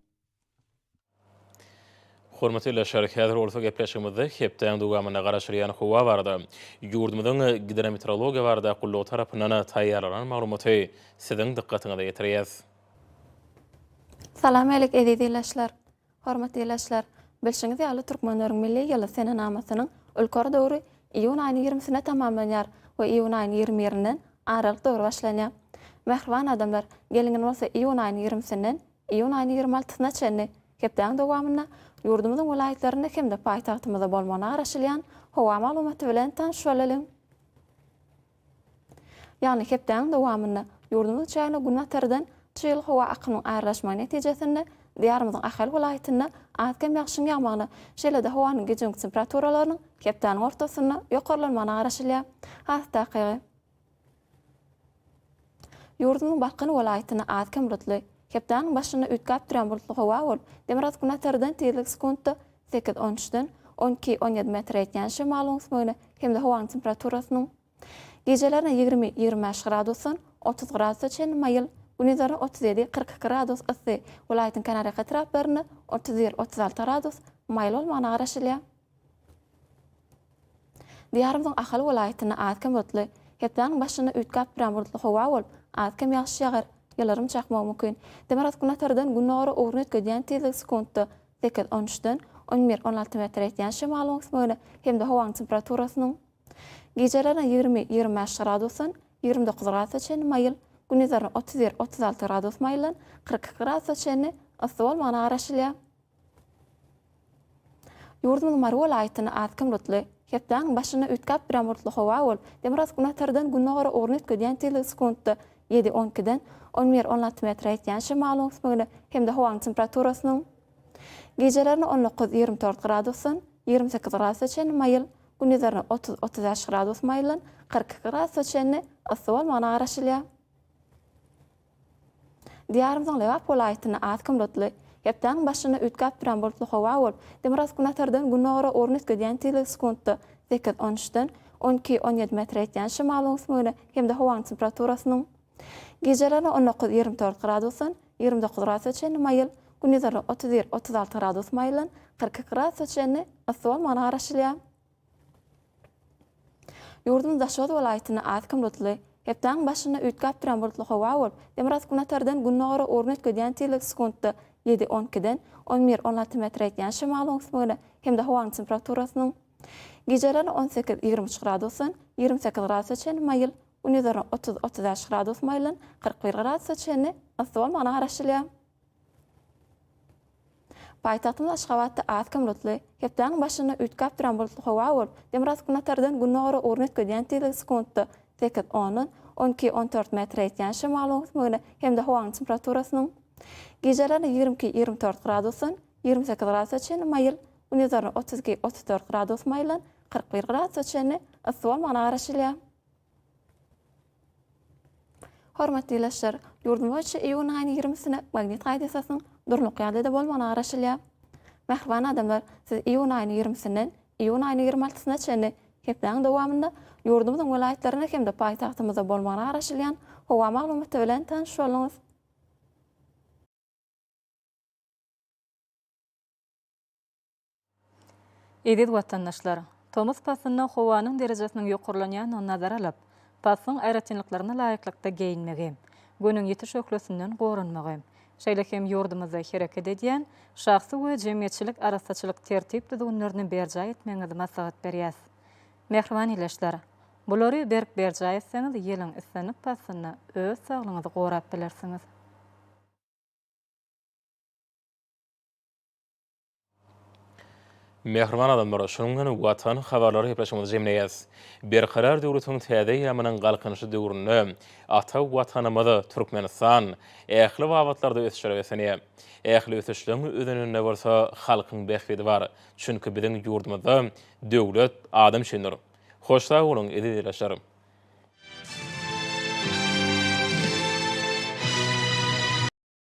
Hormatly ildeşler, häzir bolsa gepleşigimizde hepdäň dowamynda garaşylýan howa barada ýurdumyzyň Gidrometeorologiýa barada gullugy tarapyndan taýýarlanan maglumaty siziň dykgatyňyza ýetirýäs. Salam älik eziz ildeşler! Hormatly ildeşler! Bilşiňiz ýaly türkmenleriň milli ýyly senenamasynyň ülker döwri iýun aýynyň ýigrimisinde tamamlanýar we iýun aýynyň ýigrimi birinden aralyk döwri başlanýar. Mähriban adamlar, geliň indi bolsa iýun aýynyň ýigrimisinden Iýun aýynyň ýigrimi altysyna çenli hepdäniň dowamynda ýurdumyzyň welaýatlarynda hem-de paýtagtymyzda bolmagyna garaşylýan howa maglumaty bilen tanyş bolalyň. Ýagny hepdäniň dowamynda ýurdumyzyň çägine günbatardan çygly howa akymynyň aralaşmagy netijesinde Diýarymyzyň Ahal welaýatynda az-kem ýagşyň ýagmagyna, şeýle-de howanyň gije-gündiz temperaturalarynyň hepdäniň ortasynda ýokarlanmagyna garaşylýar. Has takygy. Ýurdumyzyň Balkan welaýatynda az-kem bulutly, hepdäniň başynda üýtgäp durýan bulutly howa bolup, demirgazyk-günortadan tizligi sekuntda sekiz, on üçden 12, 17 metre ýetýän şemalyň ösmegine hem-de howanyň temperaturasynyň gijelerine 20, 25 gradusdan 30 gradusa çenli maýyl, gündizlerine 37, 42 gradus yssy, welaýatyň kenarýaka etraplarynda 31, 36 gradus maýyl bolmagyna garaşylýar. Diýarymyzyň Ahal welaýatynda az-kem bulutly, hepdäniň başynda üýtgäp durýan bulutly howa bolup, az-kem ýagyş ýagar, ýyldyrym çakmagy mümkin. Demirgazyk-günortadan gündogara ugruny üýtgedýän tizligi sekuntda sekiz, on üçden on bir, on alty metre ýetýän şemalyň ösmegine hem-de howanyň temperaturasynyň gijelerine 20, 25 gradusdan 29 gradusa çenli maýyl, gündizlerine 31, 36 gradus maýyldan 42 gradusa çenli yssy bolmagyna garaşylýar. Ýurdumyzyň Mary welaýatynda az-kem bulutly, hepdäniň başynda üýtgäp durýan bulutly howa bolup, demirgazyk-günortadan gündogara ugruny üýtgedýän tizligi sekuntda ýedi, on ikiden on bir, on alty metre ýetýän şemalyň ösmegine hem-de howanyň temperaturasynyň gijelerine 19, 24 gradusdan 28 gradusa çenli maýyl, gündizlerine 30, 35 gradus maýyldan 42 gradusa çenli yssy bolmagyna garaşylýar. Diýarymyzyň Lebap welaýatynda az-kem bulutly, hepdäniň başynda üýtgäp durýan bulutly howa bolup, demirgazyk-günortadan gündogara ugruny üýtgedýän tizligi sekuntda sekiz, on üçden 12, 17 metre ýetýän şemalyň ösmegine hem-de howanyň temperaturasynyň gijelerine 19, 24 gradusdan 29 gradusa çenli maýyl, gündizlerine 31, 36 gradus maýyldan 42 gradusa çenli yssy bolmagyna garaşylýar. Ýurdumyz Daşoguz welaýatynda az-kem bulutly, hepdäniň başynda üýtgäp durýan bulutly howa bolup, demirgazyk-günortadan gündogara ugruny üýtgedýän tizligi sekuntda ýedi, on ikiden on bir, on alty metre ýetýän şemalyň ösmegine hem-de howanyň temperaturasynyň gijelerine 18, 23 gradusdan 28 gradusa çenli maýyl, gündizlerine 30, 35 gradus maýyldan 41 gradusa çenli yssy bolmagyna garaşylýar. Paýtagtymyz Aşgabatda az-kem bulutly, hepdäniň başynda üýtgäp duran bulutly howa bolup, demirgazyk-günortadan gündogara ugruny üýtgedýän tizligi sekuntda sekiz, ondan 12, 14 metre ýetýän şemalyň ösmegine hem-de howanyň temperaturasynyň gijelerine 22, 24 gradusdan 28 gradusa çenli maýyl, gündizlerine 32, 34 gradus maýyldan 41 gradusa çenli yssy bolmagyna garaşylýar. Hormatly ildeşler, ýurdumyz boýunça iýun aýynyň ýigrimisine magnit hadysasynyň durnukly ýagdaýda bolmagyna garaşylýar. Mähriban adamlar, siz iýun aýynyň ýigrimisinden iýun aýynyň ýigrimi altysyna çenli hepdäniň dowamynda ýurdumyzyň welaýatlarynda hem-de paýtagtymyzda bolmagyna garaşylýan howa maglumaty bilen tanyş bolduňyz. Eziz watandaşlar! Tomus paslynda howanyň derejesiniň ýokarlanýandygyny nazara alyp, paslyň aýratynlyklaryna laýyklykda geýinmegi, Günüň ýiti şöhlesinden goranmagy, şeýle hem ýurdumyzda hereket edýän şahsy we jemgyýetçilik arassaçylyk tertip-düzgünlerini berjaý etmegiňizi maslahat berýäs. Mähriban ildeşler! Bulary berk berjaý etseňiz, ýylyň islendik paslynda öz saglygyňyzy gorap bilersiňiz. Mähriban adamlar, şunuň bilen Watan habarlary gepleşigimizi jemleýäs. Berkarar döwletiň täze eýýamynyň Galkynyşy döwründe ata Watanymyz Türkmenistan ähli babatlarda ösüşlere beslenýär. Ähli ösüşleň özeninde bolsa halkyň bähbidi bar. Çünki biziň ýurdumyzda döwlet adam üçindir. Hoş sag boluň, eziz ildeşler!